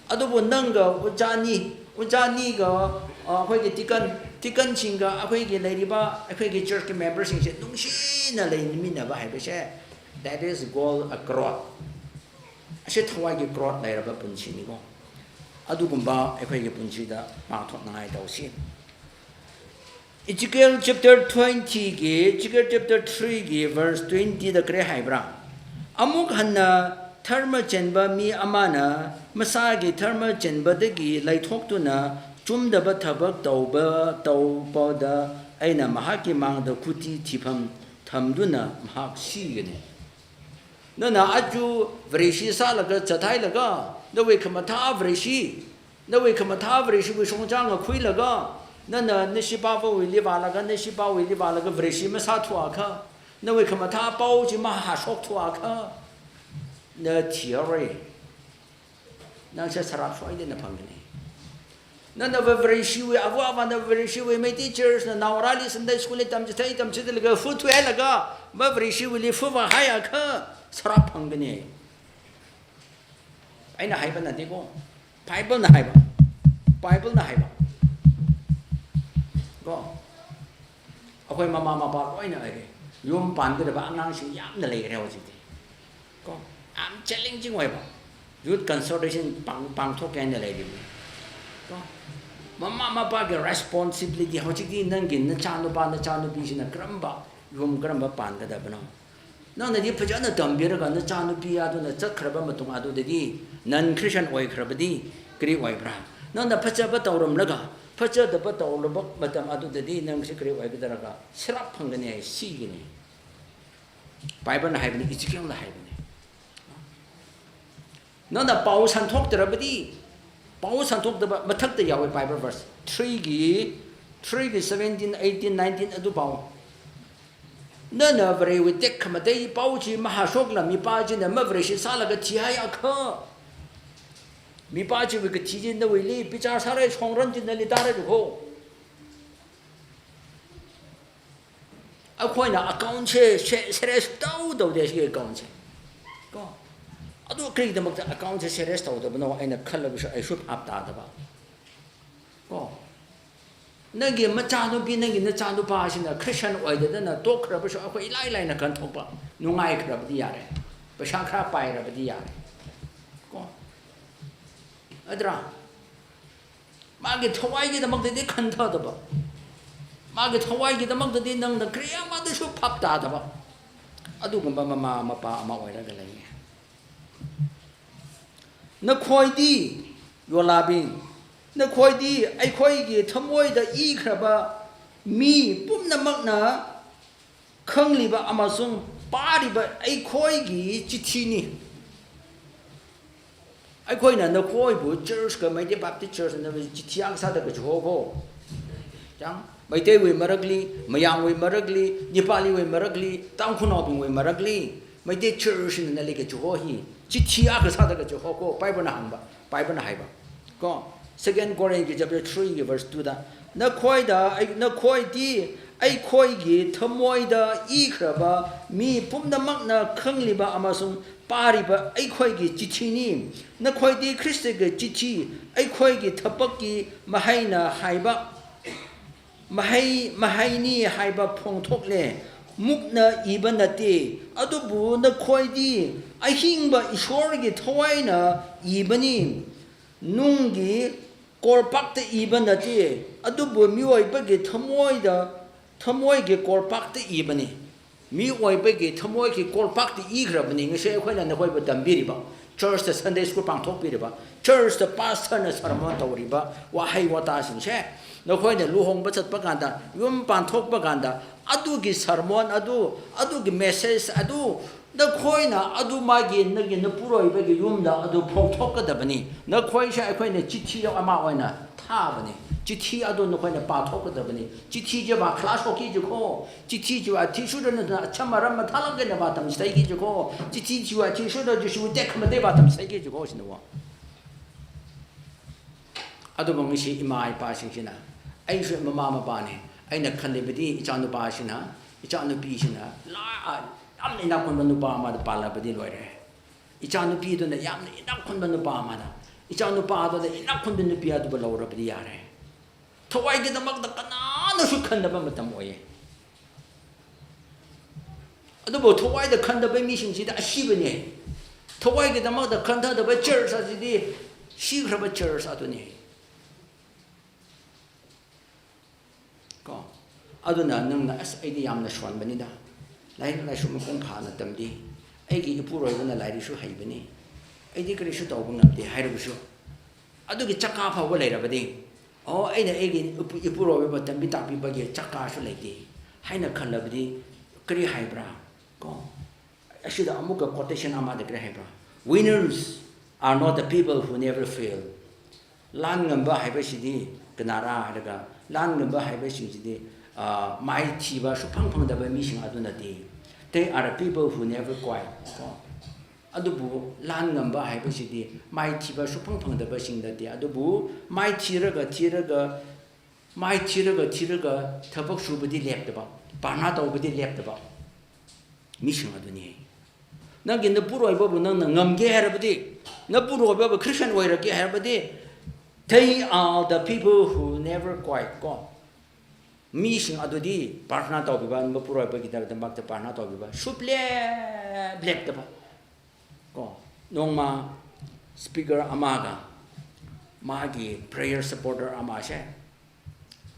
Adubu nangga ojā ani, ojā aniga, ah, akhoigi deacon, deacon singga akhoigi leiriba, akhoigi church ki member singshi nungshina leiminaba haibishi, that is called a growth. Ashi thawai ki growth leiraba punshini ko. Adukumba akhoigi punshida mangthotngai tausi. Ezekiel chapter twenty ki, Ezekiel chapter three ki verse twenty da kare haibara. Amuk hanna dharma chenba mi amana masāgi dharma chenbadagi leithokduna chumdaba thabak tauba, taupada eina mahakki mangda kuti thipham thamduna mahak shigane. Nana aja Vareshi sālaga zathailaga, nawui khamathā Vareshi, nawui khamathā Vareshiwui shongzā ngakhuilaga, nana nashipāvawuili vālaga, nashipāwuili vālaga Vareshi masāthuakha, nawui khamathā pao chi mahāshokthuakha, na thirei. Nangshi sarap soidana phangkani. Nana va Vareshiwui, ava avāna Vareshiwui, Meitei church na naongarāli Sunday school li tamchithei, tamchitheilaga, futu hailaga, ma Vareshiwuili fuva haiakha, sarap phangkani. Eina haiba nate ko. Bible na haiba. Bible na haiba. Ko. Akhoi mama mapa loina ai. Yum pānkadaba angangsing yamna leire hojikdi. Ko, yam challenging oiba. Youth consultation pāng, pāngthok eina leiri. Ko, mama mapagi responsibility hojikdi nanggi nachanupā, nachanupi shina karamba, yum karamba pānkadabano. Nangnadi phazāna tambiraga nachanupi aduna zatkharaba matung adudadi, non-Christian oikharabadi, kari oipara? Nangna phazāba tauramlaga, phazādaba tauraba matam adudadi, nangshi kari oikadaraga, sarap phangkani ai shigane. Bible na haibane, Ezekiel na haibane. Nana pao santhoktarabadi, pao santhoktaba mathakta yawe Bible verse. Three gi, three gi seventeen, eighteen, nineteen adu pao. Nana Varewui tekhamatei pao chi mahāshokla mipā china ma Vareshi sālaga thihaiakha, mipā chiwui kathi chi nawuili bichar sārai, shongran chi nali tārai ko. Akhoina account chi se-, serious tau tau de shi account chi. Ko. Adu kri damakta account chi serious tau tau bano eina khalabashu ai shup ap ta taba. Ko. Nanggi machanupi, nanggi nachanupā shina Christian oida dana tokharabashu akhoi ilai laina khanthokpa. Nungaikhara badi yare. Pashakra paira badi yare. Ko. Adra. Magi thawaigi damakta di khantha taba. Magi thawaigi damakta di nangna kri amadashu phap ta taba. Adukumba mama mapā ama oiraga lei. Nakhoidi, yolabing, nakhoidi, aikhoigi thamoida ikharaba mi pumnamakna khangliba amasung pāriba aikhoigi chithini. Aikhoina nakhoibu church ka Meitei Baptist Church na chithi akha sāda kachiho ko. Chang, Meiteiwui marakli, Mayangwui marakli, Nepaliwui marakli, Tangkhulnaobingwui marakli, Meitei church na nali kachiho hi chithi akha sāda kachiho ko, Bible na hāngba, Bible na haiba. Ko, Second Corinth ki chapter three ki verse two da, nakhoida, ai, nakhoidi, aikhoigi thamoida ikharaba mi pumnamakna khangliba amasung pāriba aikhoigi chithini. Nakhoidi Khristagi chithi, aikhoigi thapakki mahaina haiba, mahai, mahaini haiba phongthokle. mukna iba nate, adubu nakhoidi ahingba Ishwargi thawaina ibani, nunggi korpakta iba nate, adubu mioibagi thamoida, thamoigi korpakta ibani. Mioibagi thamoigi korpakta ikharabani. Ngashei akhoina nakhoibu tambiriba, church da Sunday school pangthokpiriba, church da pastor na sermon tawriba, wahai watashingshe. Nakhoina luhongba zatpa kanda, yum pangthokpa kanda, adugi sermon adu, adugi message adu, nakhoina adu magi, nagi napuroibagi yumda adu phongthok kadabani. Nakhoishe akhoina chithi ama oina thabani. Chithi adu nakhoina pathok kadabani. Chithi chiva class hoki jiko. Chithi chiva athishurda na acham aram mathālāk eina vātamchitheiki jiko. Chithi chiva athishurda Jishu tekhamatei vātamchitheiki jiko shinawa. Adubu ngashi ima ipashingshinna, aishu mama mapani, aina khanlibadi ichanupashina, ichanupishina, la, a, yamna inakkhunba nupa amada pālabadi loire. Ichanupiduna yamna inakkhunba nupa amada, ichanupaduna inakkhunba nupi adubu laurabadi yare. Thawaigi damakda kananashu khandaba matam oye. Adubu thawaida khandaba mishing chida ashibane. Thawaigi damakda khanthadaba church achidi shikharaba church adune. Ko, aduna nangna, "As, aidi yamna shonbanida. Lairik laishu mapung phāna tamdi. Aigi ipuroibana lairik shu haibani. Aidi karikshu tauba ngamde," hairabashu, adugi chaka phāva leirabadi. O, aina aigi ipu-, ipuroiba tambi takpibagi chaka shu leide, haina khanlabadi, kari haibra? Ko, ashida amuka quotation amada kari haibra? "Winners are not the people who never fail." Lan ngamba haibashidi kanara hailaga, lan ngamba haibashing chidi, ah, maithiva shuphang phangdaba mishing adunate. They are the people who never quit. Ko, adubu lan ngamba haibashidi maithiva shuphang phangdabashing nate. Adubu maithiraga, thiraga, maithiraga, thiraga, thabak shubadi leptaba, bhana taobadi leptaba mishing adune. Nanggi napuroibabu nangna ngamge hairabadi, napuroibabu Christian oirage hairabadi, they are the people who never quit. Ko, mishing adudi prarthana taobiba, napuroibagi da, damakta prarthana taobiba shuplep leptaba. Ko, nongma speaker amaga, magi prayer supporter amashe,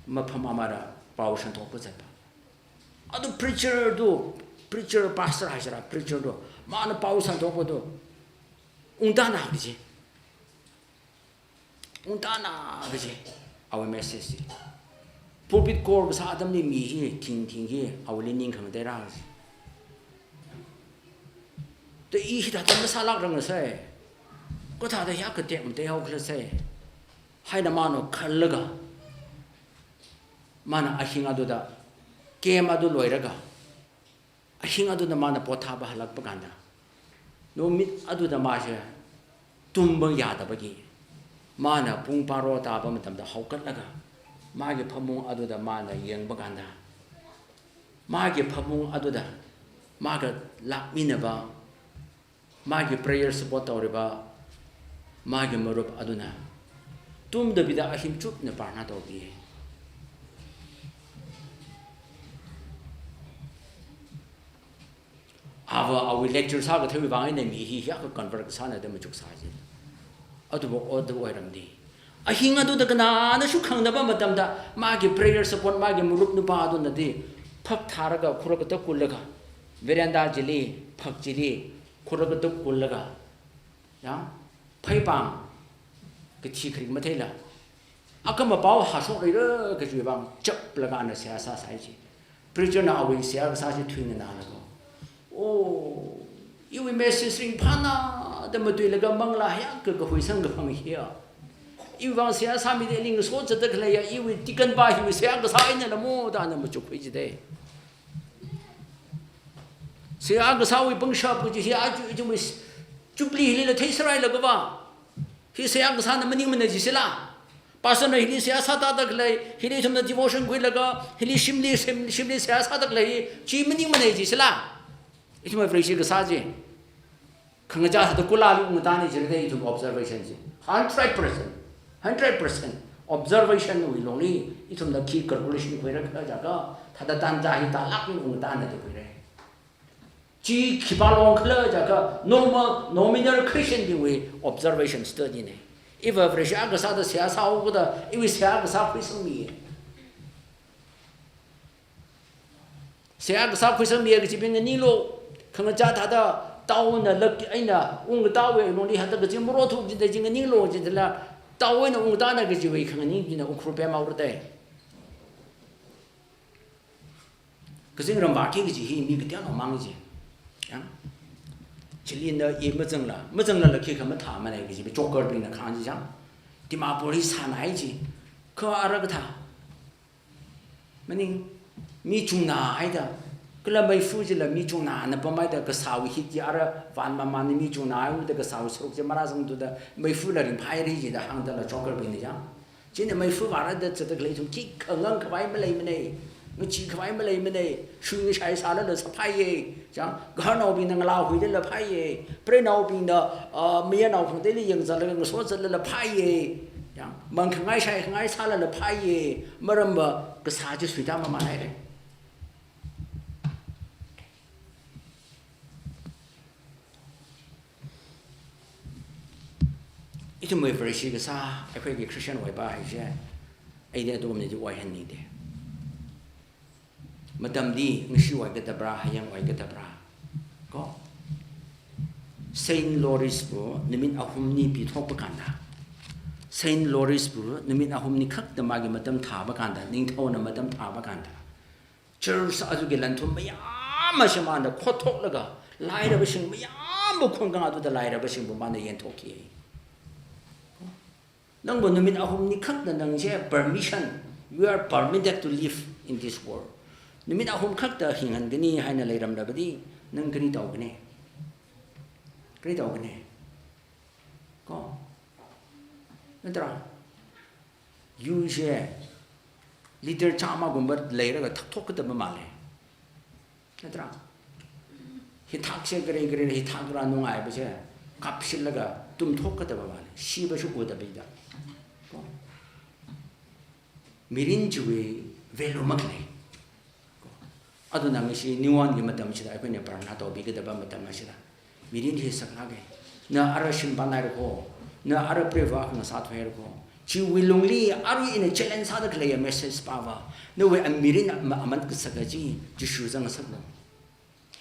mapham amada pao santhokpa zatpa. Adu preacher tu, preacher, pastor haisira, preacher tu, mana pao santhokpa tu ungtana kaji. Ungtana kaji, awui message hi. Pulpit kor kasā atamli mi hi, thing thing hi, awuili ningkhangatei rāsi. Te i hithāda masālākranga sai, kathāda hiyākha tekmatei haokhala sai, haina mano khallaga, mana ahing aduda, camp adu loiraga, ahing aduda mana pothāba halakpa kanda, numit aduda mashe tumba yādabagi, mana pung baro tāba matamda haokatlaga, magi phamung aduda mana yangpa kanda, magi phamung aduda maga lākminaba, magi prayer support taoriba, magi marup aduna tumdabida ahim chupna prarthana taobi. Ava awui lecture sākatheiwui vang eina mi hi hiyākha convert kasāna da machuksā ji. Aduva, aduva oiramdi. Ahing aduda kananashu khangnaba matamda, magi prayer support, magi marup nupa adunadi phak thāraga khurak katak kullaga, veranda chili, phak chili, khurak katak kullaga, ya, phaipāng kathi kharik matheila, akha mapao hashok leira kajiwui vang chaplaga ana seihā sāsai ji. Preacher na awui seihā kasā chi thuina nalaga, "Oh, iwui message ringphāna da matuilaga manglā hiyākha kahuisang kaphang hiya. Iwui vang seihā sāmida ili ngaso zatda khaleiya, iwui deacon pa hiwui seihā kasā einala mo," da ana machukkhui jidei. Seihā kasāwui pangshap kaji hi aja ithumwui Jubilee hilila theisārai lagava, hi seihā kasāna maningmana jisila. Pastor na hili seihā sātāda khalei, hili ithumna devotion khuilaga, hili shimli, shim-, shimli seihā sāda khalei, chi maningmana jisila. Ithumwui Vareshi kasā chi khangachā sāda kulāli ungatani jira da ithum observation chi. Hundred percent. Hundred percent. Observation wui longli, ithumna khi calculation khuira khala jiakha, thāda tanja hi talak ni ungtana da khuira. Chi khipā long khala jiakha, normal, nominal Christian bingwui observation study na. Iva Vareshi akha sāda seihā sāhaoda, iwui seihā kasā khuisangmi. Seihā kasā khuisangmi kachibing nganinglu, khangachā thāda, taona lak eina ungtawui longli hāda kaching moro thuk jida jing nganinglu jidala, tao eina ungtana kajiwui khanganing bingna Ukhrul pemhaora da. Kazingram vāki kaji hi mi kateonao mang ji. Yang. Chili na i mazangla, mazanglala khikha mathāmana kaji, joker bingna kahāng chi chang. Dimapur hi sānai ji. Kha ara kathā. Maning, mi chungna haida. Kala meifa chila mi chungnana pamhaida kasāwui hit chi ara van mamānna mi chungna haida kasāwui saruk chi marāzangthuda meifala ringphāhaira jida hāngdala joker bingna chang. China meifa vāra da zatda khalei ithum khikha ngangkhavai maleimana, ngachee khavai maleimana, shui ngashai sālala sāphāya, chang, gaharnaobingna ngalā huilala phāya, preinaobingna, ah, mayarnao khangateili yangzatlala ngasozatlala phāya, chang, mangkhangai shaikhangai sālala phāya, maramva kasā chi suita mamānhaira. Ithumwui Vareshi kasā, ꯑꯩꯈꯣꯏꯒꯤ Christian ꯑꯣꯏꯕ ꯍꯥꯏꯁꯦ, ꯑꯩꯗꯤ ꯑꯗꯨꯒꯨꯝꯅꯗꯤ ꯑꯣꯏꯍꯟꯅꯤꯡꯗꯦ꯫ ꯃꯇꯝꯗꯤ ꯉꯁꯤ ꯑꯣꯏꯒꯗꯕ꯭ꯔꯥ, ꯍꯌꯦꯡ ꯑꯣꯏꯒꯗꯕ꯭ꯔꯥ? ꯀꯣ? Saint Louisꯄꯨ ꯅꯨꯃꯤꯠ ꯑꯍꯨꯝꯅꯤ ꯄꯤꯊꯣꯛꯄ ꯀꯥꯟꯗ, Saint Louisꯄꯨ ꯅꯨꯃꯤꯠ ꯑꯍꯨꯝꯅꯤ ꯈꯛꯇ ꯃꯥꯒꯤ ꯃꯇꯝ ꯊꯥꯕ ꯀꯥꯟꯗ, ꯅꯤꯡꯊꯧꯅ ꯃꯇꯝ ꯊꯥꯕ ꯀꯥꯟꯗ, Church ꯑꯗꯨꯒꯤ ꯂꯟꯊꯨꯝ ꯃꯌꯥꯝ ꯑꯁꯤ ꯃꯥꯅ ꯈꯣꯠꯊꯣꯛꯂꯒ, ꯂꯥꯏꯔꯕꯁꯤꯡ ꯃꯌꯥꯝꯕꯨ ꯈꯨꯡꯒꯪ ꯑꯗꯨꯗ ꯂꯥꯏꯔꯕꯁꯤꯡꯕꯨ ꯃꯥꯅ ꯌꯦꯟꯊꯣꯛꯈꯤ꯫ ꯅꯪꯕꯨ ꯅꯨꯃꯤꯠ ꯑꯍꯨꯝꯅꯤ ꯈꯛꯇ ꯅꯪꯁꯦ permission, you are permitted to live in this world. ꯅꯨꯃꯤꯠ ꯑꯍꯨꯝ ꯈꯛꯇ ꯍꯤꯡꯍꯟꯒꯅꯤ ꯍꯥꯏꯅ ꯂꯩꯔꯝꯂꯕꯗꯤ, ꯅꯪ ꯀꯔꯤ ꯇꯧꯒꯅꯤ? ꯀꯔꯤ ꯇꯧꯒꯅꯤ? ꯀꯣ? ꯅꯠꯇ꯭ꯔꯥ? ꯌꯨꯁꯦ litre ꯆꯥꯝꯃꯒꯨꯝꯕ ꯂꯩꯔꯒ ꯊꯛꯊꯣꯛꯀꯗꯕ ꯃꯥꯜꯂꯦ꯫ ꯅꯠꯇ꯭ꯔꯥ? ꯍꯤꯗꯥꯛꯁꯦ ꯀꯔꯤ ꯀꯔꯤ ꯍꯤꯗꯥꯛꯔ ꯅꯨꯡꯉꯥꯏꯕꯁꯦ ꯀꯥꯞꯁꯤꯜꯂꯒ ꯇꯨꯝꯊꯣꯛꯀꯗꯕ ꯃꯥꯜꯂꯦ, ꯁꯤꯕꯁꯨ ꯎꯗꯕꯤꯗ꯫ ꯀꯣ? ꯃꯤꯔꯤꯟ ꯆꯤꯋꯨꯏ value ꯃꯛ ꯂꯩ꯫ ꯑꯗꯨꯅ ꯉꯁꯤ ꯅꯤꯉꯣꯜꯒꯤ ꯃꯇꯝꯁꯤꯗ ꯑꯩꯈꯣꯏꯅ ꯄ꯭ꯔꯥꯔꯊꯅꯥ ꯇꯧꯕꯤꯒꯗꯕ ꯃꯇꯝ ꯑꯁꯤꯗ, ꯃꯤꯔꯤꯜ ꯍꯤ ꯁꯛꯂꯛꯀꯦ, ꯅ ꯑꯔ ꯁꯤꯝꯄꯥꯟ ꯍꯥꯏꯔꯀꯣ, ꯅ ꯑꯔ ꯄ꯭ꯔꯦꯚꯥ ꯈꯪ ꯁꯥꯊꯣꯏ ꯍꯥꯏꯔꯀꯣ, ꯆꯤꯋꯨꯏ ꯂꯣꯡꯂꯤ ꯑꯔꯨ ꯏꯅ challenge ꯁꯥꯗ ꯈꯂꯩ message ꯄꯥꯕ, ꯅꯋꯦ ꯑꯃꯤꯔꯤꯟ ꯑꯃ ꯑꯃꯟ ꯀꯁꯛ ꯑꯁꯤ ꯖꯤꯁꯨ ꯆꯪ ꯁꯛꯂꯣ꯫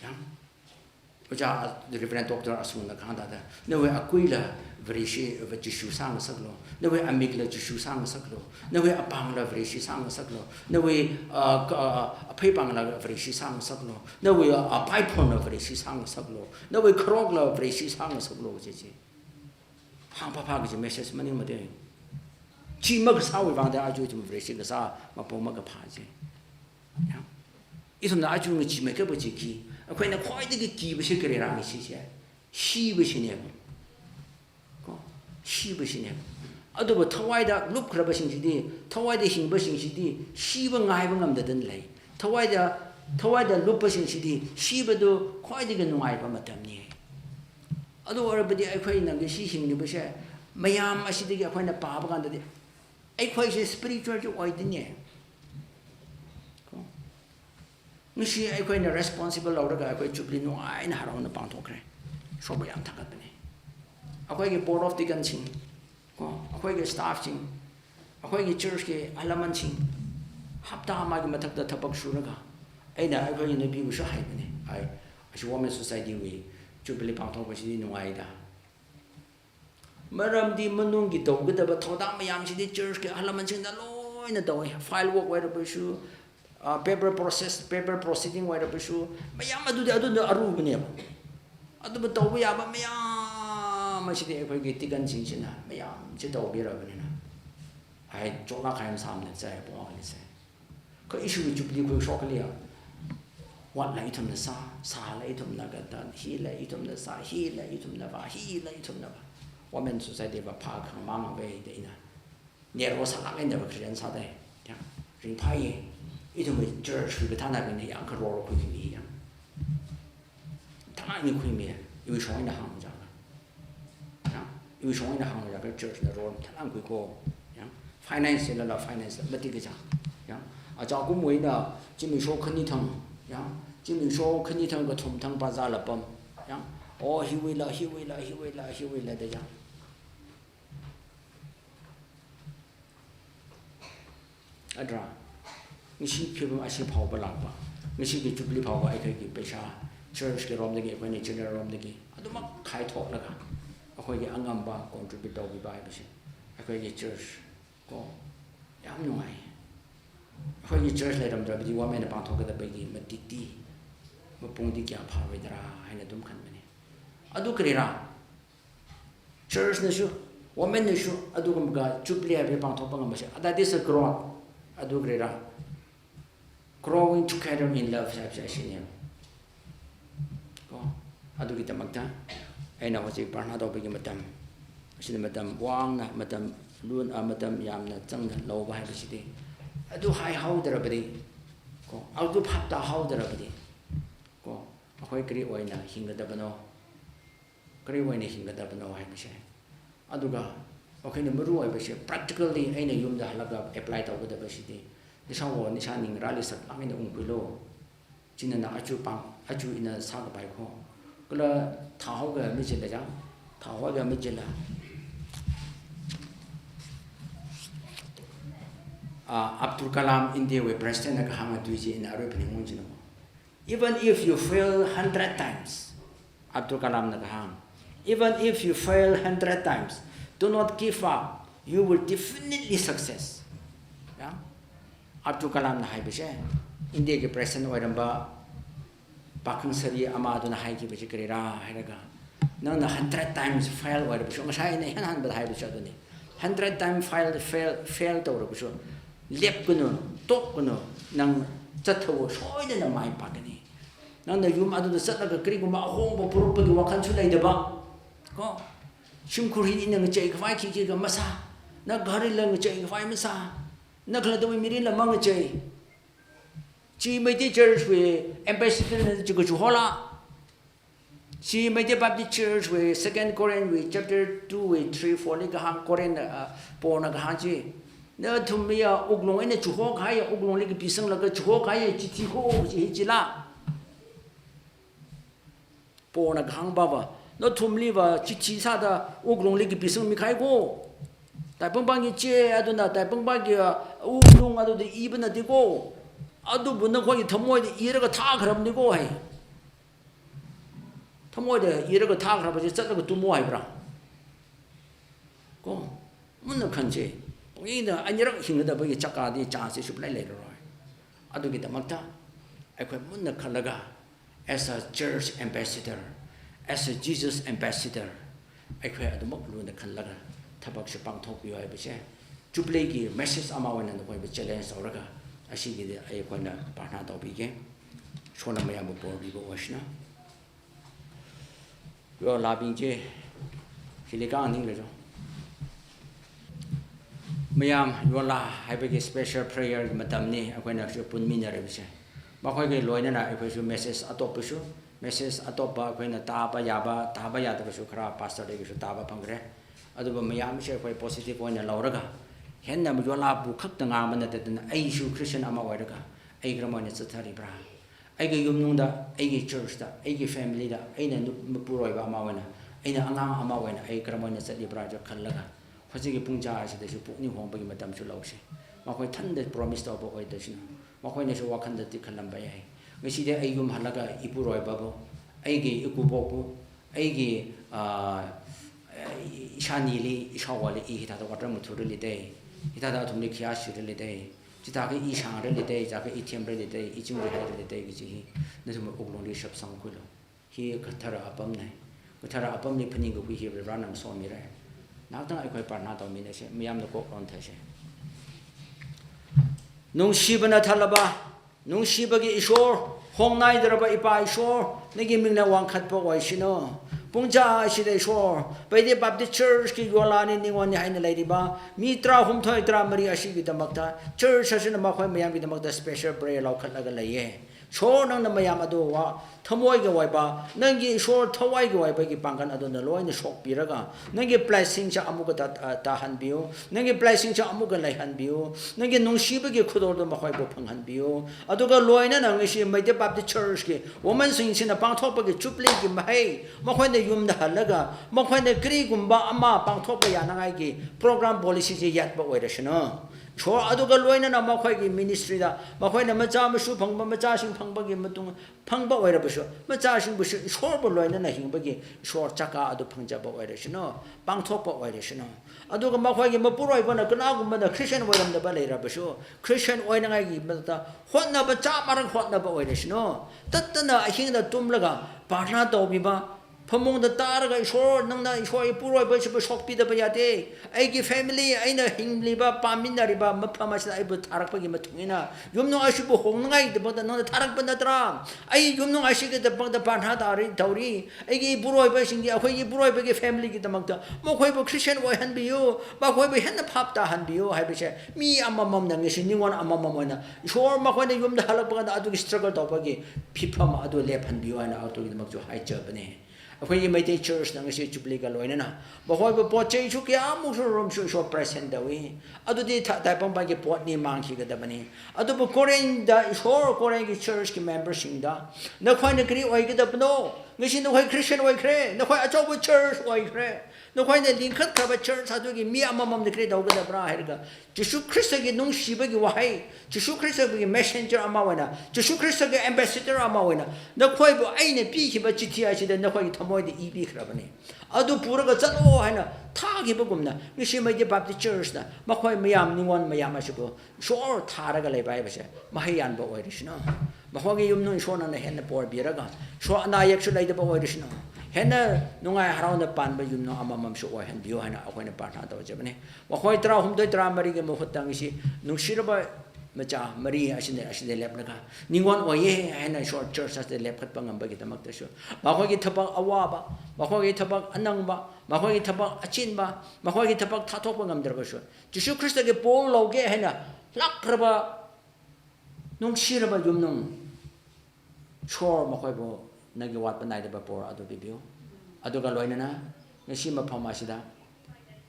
ꯌꯥꯝ ꯑꯣꯖꯥ Reverend Doctor ꯑꯁꯨꯅ ꯈꯥꯡꯗꯥꯗ, ꯅꯈꯣꯏ ꯑꯀꯨꯏꯂ ꯚꯔꯤꯁꯤ ꯖꯤꯁꯨ ꯁꯥꯡꯅ ꯁꯛꯂꯣ, ꯅꯈꯣꯏ ꯑꯃꯤꯛꯂ ꯖꯤꯁꯨ ꯁꯥꯡꯅ ꯁꯛꯂꯣ, ꯅꯈꯣꯏ ꯑꯄꯥꯡꯂ ꯚꯔꯤꯁꯤ ꯁꯥꯡꯅ ꯁꯛꯂꯣ, ꯅꯈꯣꯏ, ꯑ, ꯀ-, ꯑ, ꯑꯐꯩꯄꯥꯡꯂ ꯚꯔꯤꯁꯤ ꯁꯥꯡꯅ ꯁꯛꯂꯣ, ꯅꯈꯣꯏ, ꯑ, ꯄꯥꯏꯐꯣꯟꯂ ꯚꯔꯤꯁꯤ ꯁꯥꯡꯅ ꯁꯛꯂꯣ, ꯅꯈꯣꯏ ꯈꯔꯣꯛꯂ ꯚꯔꯤꯁꯤ ꯁꯥꯡꯅ ꯁꯛꯂꯣ, ꯖꯦ, ꯖꯦ꯫ ꯍꯥꯡ ꯐꯥ ꯐꯥꯒꯤ ꯖꯦ message ꯃꯅꯤꯡ ꯃꯗꯦ꯫ ꯆꯤ ꯃꯒ ꯁꯥꯎ ꯏꯕꯥꯡꯗ ꯑꯖꯨ ꯏꯊꯨꯝ ꯚꯔꯤꯁꯤ ꯒ ꯁꯥ ꯃꯄꯣ ꯃꯒ ꯐꯥ ꯖꯦ꯫ ꯌꯥ꯫ ꯏꯊꯨꯝꯅ ꯑꯖꯨ ꯉꯆꯤ ꯃꯩꯀꯞ ꯀꯆꯤ ꯀꯤ, ꯑꯩꯈꯣꯏꯅ ꯈ꯭ꯋꯥꯏꯗꯒꯤ ꯀꯤꯕꯁꯤ ꯀꯔꯤꯔꯥ ꯉꯁꯤꯁꯦ? ꯁꯤꯕꯁꯤꯅꯦꯕ꯫ ꯀꯣ? ꯁꯤꯕꯁꯤꯅꯦꯕ꯫ ꯑꯗꯨꯕꯨ ꯊꯋꯥꯏꯗ ꯂꯨꯞꯈ꯭ꯔꯕꯁꯤꯡꯁꯤꯗꯤ, ꯊꯋꯥꯏꯗ ꯍꯤꯡꯕꯁꯤꯡꯁꯤꯗꯤ ꯁꯤꯕ ꯉꯥꯏꯕ ꯉꯝꯗꯗꯅ ꯂꯩ꯫ ꯊꯋꯥꯏꯗ, ꯊꯋꯥꯏꯗ ꯂꯨꯞꯄꯁꯤꯡꯁꯤꯗꯤ ꯁꯤꯕꯗꯨ ꯈ꯭ꯋꯥꯏꯗꯒꯤ ꯅꯨꯡꯉꯥꯏꯕ ꯃꯇꯝꯅꯤ꯫ ꯑꯗꯨ ꯑꯣꯏꯔꯕꯗꯤ ꯑꯩꯈꯣꯏꯅ ꯉꯁꯤ ꯍꯤꯡꯂꯤꯕꯁꯦ, ꯃꯌꯥꯝ ꯑꯁꯤꯗꯒꯤ ꯑꯩꯈꯣꯏꯅ ꯄꯥꯕ ꯀꯥꯟꯗꯗꯤ, ꯑꯩꯈꯣꯏꯁꯦ spiritualꯁꯨ ꯑꯣꯏꯗꯣꯏꯅꯦ꯫ ꯀꯣ? ꯉꯁꯤ ꯑꯩꯈꯣꯏꯅ responsible ꯂꯧꯔꯒ ꯑꯩꯈꯣꯏ Jubilee ꯅꯨꯡꯉꯥꯏꯅ ꯍꯔꯥꯎꯅ ꯄꯥꯡꯊꯣꯛꯈ꯭ꯔꯦ꯫ ꯏꯁꯣꯔꯕꯨ ꯌꯥꯝ ꯊꯥꯒꯠꯄꯅꯦ꯫ ꯑꯩꯈꯣꯏꯒꯤ Board of Deaconꯁꯤꯡ, ꯀꯣ, ꯑꯩꯈꯣꯏꯒꯤ staffꯁꯤꯡ, ꯑꯩꯈꯣꯏꯒꯤ churchꯀꯤ ꯑꯍꯜ ꯂꯃꯟꯁꯤꯡ, ꯍꯞꯇꯥ ꯑꯃꯒꯤ ꯃꯊꯛꯇ ꯊꯕꯛ ꯁꯨꯔꯒ, ꯑꯩꯅ ꯑꯩꯈꯣꯏꯒꯤ ꯅꯨꯄꯤꯕꯨꯁꯨ ꯍꯥꯏꯕꯅꯦ, ꯑꯩ, ꯑꯁꯤ Women Societyꯒꯤ Jubilee ꯄꯥꯡꯊꯣꯛꯄꯁꯤꯗꯤ ꯅꯨꯡꯉꯥꯏꯗ꯫ ꯃꯔꯝꯗꯤ ꯃꯅꯨꯡꯒꯤ ꯇꯧꯒꯗꯕ ꯊꯧꯗꯥꯡ ꯃꯌꯥꯝꯁꯤꯗꯤ churchꯀꯤ ꯑꯍꯜ ꯂꯃꯟꯁꯤꯡꯅ ꯂꯣꯏꯅ ꯇꯧꯋꯦ꯫ File work ꯑꯣꯏꯔꯕꯁꯨ, ꯑ, paper process, paper proceeding ꯑꯣꯏꯔꯕꯁꯨ, ꯃꯌꯥꯝ ꯑꯗꯨꯗꯤ ꯑꯗꯨꯅ ꯑꯔꯨꯕꯅꯦꯕ꯫ ꯑꯗꯨꯕꯨ ꯇꯧꯕ ꯌꯥꯕ ꯃꯌꯥꯝ ꯑꯁꯤꯗꯤ ꯑꯩꯈꯣꯏꯒꯤ deaconꯁꯤꯡꯁꯤꯅ ꯃꯌꯥꯝꯁꯤ ꯇꯧꯕꯤꯔꯕꯅꯤꯅ, ꯑꯩ ꯆꯣꯛꯂꯥꯛ ꯍꯥꯏ ꯃꯁꯥꯝꯅ ꯆꯥꯏ, ꯄꯣꯛꯂꯥꯛꯅ ꯆꯥꯏ꯫ ꯀ ꯏꯁꯨ ꯆꯨꯞꯂꯤ ꯈꯨ ꯁꯣꯛꯂꯤ꯫ ꯋꯥꯠꯂ ꯏꯊꯨꯝꯅ ꯁꯥ, ꯁꯥꯂ ꯏꯊꯨꯝꯅ ꯒꯟꯇꯟ, ꯍꯤꯂ ꯏꯊꯨꯝꯅ ꯁꯥ, ꯍꯤꯂ ꯏꯊꯨꯝꯅ ꯕ, ꯍꯤꯂ ꯏꯊꯨꯝꯅ ꯕ꯫ Women Society ꯕ ꯐꯥ ꯈꯪ ꯃꯥꯡ ꯕꯦ ꯗꯦ ꯏꯅ꯫ ꯅꯦꯔꯣ ꯁꯥꯂꯥꯛ ꯏꯟꯗꯕ Christian ꯁꯥꯗꯦ꯫ ꯌꯥ, ꯔꯤꯡ ꯐꯥꯏꯌꯦ꯫ ꯏꯊꯨꯝ church ꯈꯨ ꯕ ꯊꯥꯅ ꯕꯤꯅ ꯌꯥꯝ ꯈꯔ ꯔꯣ ꯔꯣ ꯈꯨ ꯈꯤꯅꯤ ꯌꯥ꯫ ꯊꯥꯡꯅ ꯈꯨꯏꯃꯤ, ꯏꯋꯤ ꯁꯣꯡꯅ ꯍꯥꯡꯖꯥꯒ꯫ ꯌꯥ, ꯏꯋꯤ ꯁꯣꯡꯅ ꯍꯥꯡꯖꯥꯒ churchꯅ ꯔꯣ ꯊꯥꯡꯅ ꯈꯨꯏꯀꯣ꯫ ꯌꯥ, Finance lala finance matik kaja. Ya. Achakumwui eina zimiksho khani thang. Ya. Zimiksho khani thang kathum thang bazar la pam. Ya. Oh, hiwuila, hiwuila, hiwuila, hiwuila da ya. Adra. Ngashi phim ashi phao ba lākpa. Ngashiki Jubilee phao ba aikhoiki paisa. Church ki romdagi, akhoi ni general romdagi. Adumak khaithoklaga. Akhoiki angamba contribute taubi ba ai bishi. Akhoiki church ko yam nungai. Akhoiki church leiramda bidi women na pangthok kada bagi matiti. Mapungdi kya pha wai dara, haina dum khan mani. Adu karira. Church na shu, women na shu, adu kum ga Jubilee abi pangthok pangam bashi. That is a growth. Adu karira. Growing together in love, sai sai sini. Ko, aduki tamakta, aina hoji parna do bigi matam. Sini matam wang na, matam lun a, matam yam na, chang na, lau ba hai bisi di. Adu hai hao dara bidi. Ko, adu phap ta hao dara bidi. Ko, akhoi kri oi na, hing da bano. Kari wai ni hingkada pano hai bisi. Aduga, okay, na maru hai bisi, practically, aina yumda halaga apply tau kada bisi di. Nisha wo, nisha ning rali sak lang ina ungkuilo. China na achu pang, achu ina saka pai ko. Kala thao ga mi jila ja, thao ga mi jila. Ah, Abdul Kalam India wui president na kahang atu ji ina arui pini ngun jina. Even if you fail hundred times, Abdul Kalam na kahang, even if you fail hundred times, do not give up. You will definitely success. Ya? Abdul Kalam na hai bisi, India ki president oiram ba, Pakhang Sari ama adu na hai ki bisi karira hai raga. Nang na hundred times fail wai bisi, ngasai na hen han ba hai bisi adu ni. Hundred time fail, fail, fail tau bisi. Lep kunu, tok kunu, nang chat tau shoi na mai pa kani. Nang na yum adu da sat laga kri kuma ahong ba puruk pa ki wakan su lai da ba. Ko, shim kuri ni nang chai kavai ki ki ka masa. Na gari la nang chai kavai masa. Na kala da miri la mang chai. Chi Meitei Church wui ambassador na chi ka chu hola. Chi Meitei Baptist Church wui Second Corinth wui chapter two wui three four li kahang Corinth, uh, Paul na kahang chi. Nathum ya wuklung eina chuho kaya wuklung li kapisang laga chuho kaya chithi ho chi hi chila. Paul na kahang baba. Nathum li va chithi sāda wuklung li kapisang mi khai ko. Taipang bang ki che aduna taipang bang ki, uh, wuklung adu da i bana di ko. Adu bu na khoi thamoi da i raga tha kharam ni ko hai. Thamoi da i raga tha kharaba chi chat laga tumo hai bra. Ko, mun na khan chi. Pung ina ani rak hing da ba ki chaka di chance shup lai lai roi. Adu ki da makta. Ai khoi mun na khan laga. As a church ambassador, as a Jesus ambassador, ai khoi adu mak lu na khan laga. Thabak shi pang thok yo ai ba che. Jubilee ki message ama wana na khoi ba challenge sau raga. Ashi ki di ai khoi na pa na tau bi ke. Shona maya mo por bi ba washna. Yo, labing chi, hili kang ning le jo. Mayam, yola, hai ba ki special prayer ki matam ni, akhoi na shu pun mi na re bise. Makhoi ki loi na na, akhoi shu message atop shu, message atop ba, akhoi na ta ba ya ba, ta ba ya ta ba shu khara, pastor de ki shu ta ba pang re. Adu ba mayam shi akhoi positive oi na lau raga. Hen na yola bu khak ta nga ma na ta ta na, ai shu Christian ama oi raga. Ai kara mo na sa ta ri bra. Aiki yumnungda, aiki church da, aiki family da, aina nup-, mapuroi ba ama wena, aina angang ama wena, ai karam wena zatli bra jo khallaga. Hojiki pungcha asida shu pukni hongba ki matam shu laoshi. Makhoi thanda promise tauba hoi da shina. Makhoina shu wakhanda ti khalamba yai. Ngasida ai yum halaga ipuroi babo, aiki ikubokbo, aiki, ah, ishanili, ishawali, i hithada watra muthurili dei. Hithada athumli khia shirili dei. Chithākha i shāngrali dei, chithākha i themrali dei, i chingrihai rali dei, kaji hi, nathum wuklungli shapsang khuilo. Hi kathara apamna. Kathara apamli phaningkakhui hi Varena masomira. Naktang ai khoi parna tauminase, mayamna kok ron thaise. Nungshiba nathālaba, nungshiba ki Ishwar, hongnai daraba ipa Ishwar, nagi mingna wangkhat pok oishino. Pungcha ashida Ishwar, Paite Baptist Church ki yolani ningwani haina leiriba, mi tara humthoi tara mari ashigidamakta, church ashina makhoi mayamgidamakta special prayer laokhatlaga leiye. Ishwar nangna mayam ado va, thamoiga vaiba, nanggi Ishwar thawaigi vaiba ki pangkan adona loina shokpiraga, nanggi blessing cha amuka ta, ta, tahanbiu, nanggi blessing cha amuka leihanbiu, nanggi nungshiba ki khudor do makhoibo phanghanbiu. Aduga loina nang ishi Meitei Baptist Church ki, women sing sina pangthokpa ki Jubilee ki mahai, makhoina yumda halaga, makhoina kri gumba ama pangthokpa yanangai ki program policy chi yatba oirashino. Ishwar aduga loina na makhoigi ministry da, makhoina macha mashu phangba, machasing phangba ki matung phangba oirabashu, machasingbashi, Ishwarba loina na hingba ki, Ishwar chaka adu phangchaba oirashino, pangthokba oirashino. Aduga makhoigi mapuroibana, kanagumbana Christian oiramdaba leirabashu, Christian oinangai ki mata, hotnaba cha marang hotnaba oirashino. Tattana ahingda tumlaga, parna taubiba, phamungda taraga Ishwar, nangna Ishwar ipuroiba shiba shokpidaba yade. Aiki family, aina hingliba, paminariba, mapham ashida aibu tharakpa ki mathungina. Yumnung ashibu hongnangai dabangda nangna tharakpa natra. Ai yumnung ashigidabangda parna tari, tauri. Aiki ipuroiba shingi, akhoi ipuroiba ki family gidamakta. Makhoibu Christian oihanbiu, makhoibu henna phap tahanbiu, haibashe. Mi amamamna ngishi ningwan amamamna. Ishwar makhoina yumda halakpangda adu ki struggle tauba ki, phipham adu lephanbiu, aina adu gidamak chu haichabane. Akhoi Meitei Church na ngishi Jubilee ga loina na. Makhoibu pot chei chu kayamuk shu rum shu Ishwar present dawi. Adudi tha, taipangpang ki pot ni mangkhi kadabani. Adubu Korean da Ishwar Korean ki church ki member singda. Nakhoina kri oikadabano. Ngishi nakhoi Christian oikre. Nakhoi achaubu church oikre. Nakhoina lingkhat khaba church adu ki mi amamamna kri daukadabra hairga. Jishu Khrista ki nungshiba ki wahai, Jishu Khrista ki messenger ama oina, Jishu Khrista ki ambassador ama oina, nakhoibu aina pikhiba chithi ashida nakhoi thamoida ipikharabane. Adu puraga zalo haina, thakhiba gumna, ngishi Meitei Baptist Church na, makhoi mayam ningwan mayam ashibu, Ishwar tharaga leibai bashe, mahaiyanba oirashino. Makhoigi yumnung Ishwar nangna henna por biraga, Ishwar ana yakshu leidaba oirashino. Henna nungai harauna panba yumnung amamam shu oihanbiu haina, akhoina parna taujabane. Makhoi tara humthoi tara mari ki mahut tang ishi nungshiraba macha mari ashina, ashina leplaga. Ningwan oiye haina Ishwar church ashina lepkhatpa ngamba gidamakta shu. Makhoigi thabak awaba, makhoigi thabak anangba, makhoigi thabak achinba, makhoigi thabak thathokpa ngamdarabashu. Jishu Khrista ki por laoke haina lakraba nungshiraba yumnung. Ishwar makhoibu nanggi watpanaidaba por adu pibiu. Aduga loina na, ngishi mapham ashida.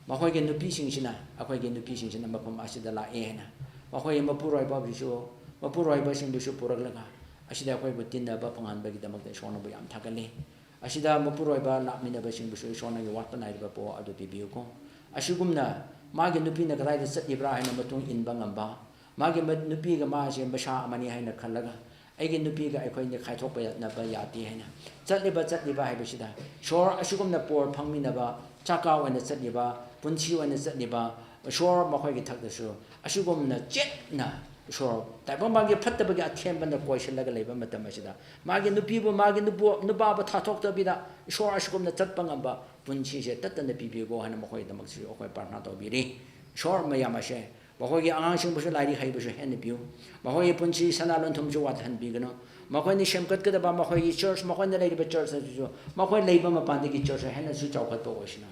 Makhoigi nupising shina, akhoigi nupising shina mapham ashida lae haina. Makhoigi mapuroiba bishu, mapuroiba singbu shu puraklaga. Ashida akhoibu tinnaba phanghanba gidamakta Ishwar nangbu yam thakali. Ashida mapuroiba lakminaba singbusu Ishwar nanggi watpanaidaba por adu pibiuko. Ashigumna, magi nupina kadaida zatlibra haina matung inba ngamba. Magi ma-, nupiga mashi masha amani haina khallaga. Aiki nupiga aikhoina khaithokpa yatnaba yati haina. Zatliba, zatliba haibashida. Ishwar ashigumna por phangminaba, chaka oina zatliba, punchi oina zatliba, Ishwar makhoigi thakdasu. Ashigumna chetna, Ishwar, taipangpanggi phattabagi athembana koishilaga leiba matam ashida. Magi nupibu, magi nupu, nupabu thathoktabida, Ishwar ashigumna zatpa ngamba, punchi she tattana pibiuko haina makhoidamak shi, akhoi parthana taubiri. Ishwar mayam ashe, makhoigi angangsingbusu lairik haibusu henna piu. Makhoigi punchi sana lonthum chu wathanbiganu. Makhoina semkatkadaba, makhoigi church, makhoina leiriba church achisu. Makhoi leiba mapandagi church hennasu chaokhatpa oishina.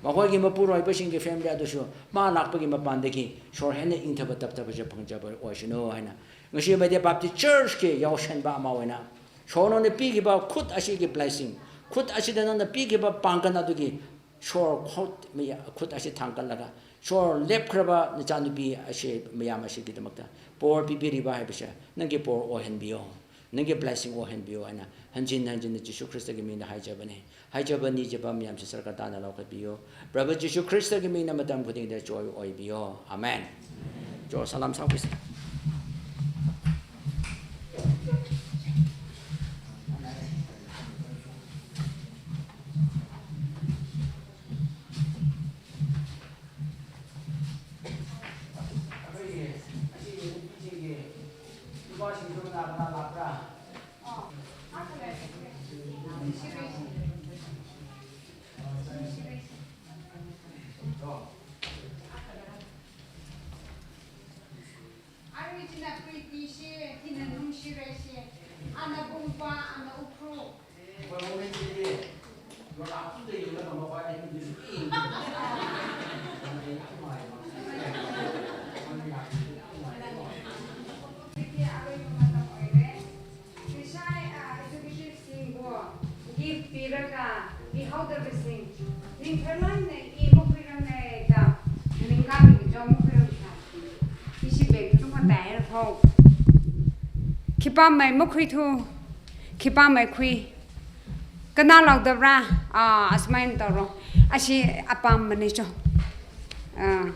Makhoigi mapuroibasinggi family adusu, malakpagi mapandagi, Ishwar henna ingthaba taptaba je phangchaba oishinu haina. Ngashi Meitei Baptist Church ki yaoshanba ama oina. Ishwar nangna pikhiba khut ashiki blessing. Khut ashida nangna pikhiba pangkan aduki. Ishwar khut maya, khut ashi thangkanlaga. Ishwar lepkharaba nachanupi ashi mayam ashigidamakta. Por pibiriba haibashe. Nanggi por oihanbiu. Nanggi blessing oihanbiu haina. Hanjin hanjin Jishu Khristagi mingna haichabane. Haichaba nichaba mayamsi sarkar tana laokhatbiu. Prabhu Jishu Khristagi mingna matam khudingda joy oibiu. Amen. Jo salam sangpisa. Arui china Pretty shi, hina Nungshirai shi, ana Bungpa, ana Ukhrul. Executive singbu gift piraga, mihauda bising, ning pherlaina i makhuiranglei da, ningkami kachon makhuirang sa. Ishi bag chungkha tair ho. Khipāmei makhuithu, khipāmei khui. Kana laodabra, ah, asumai taro. Ashi apam mani cho. Ah.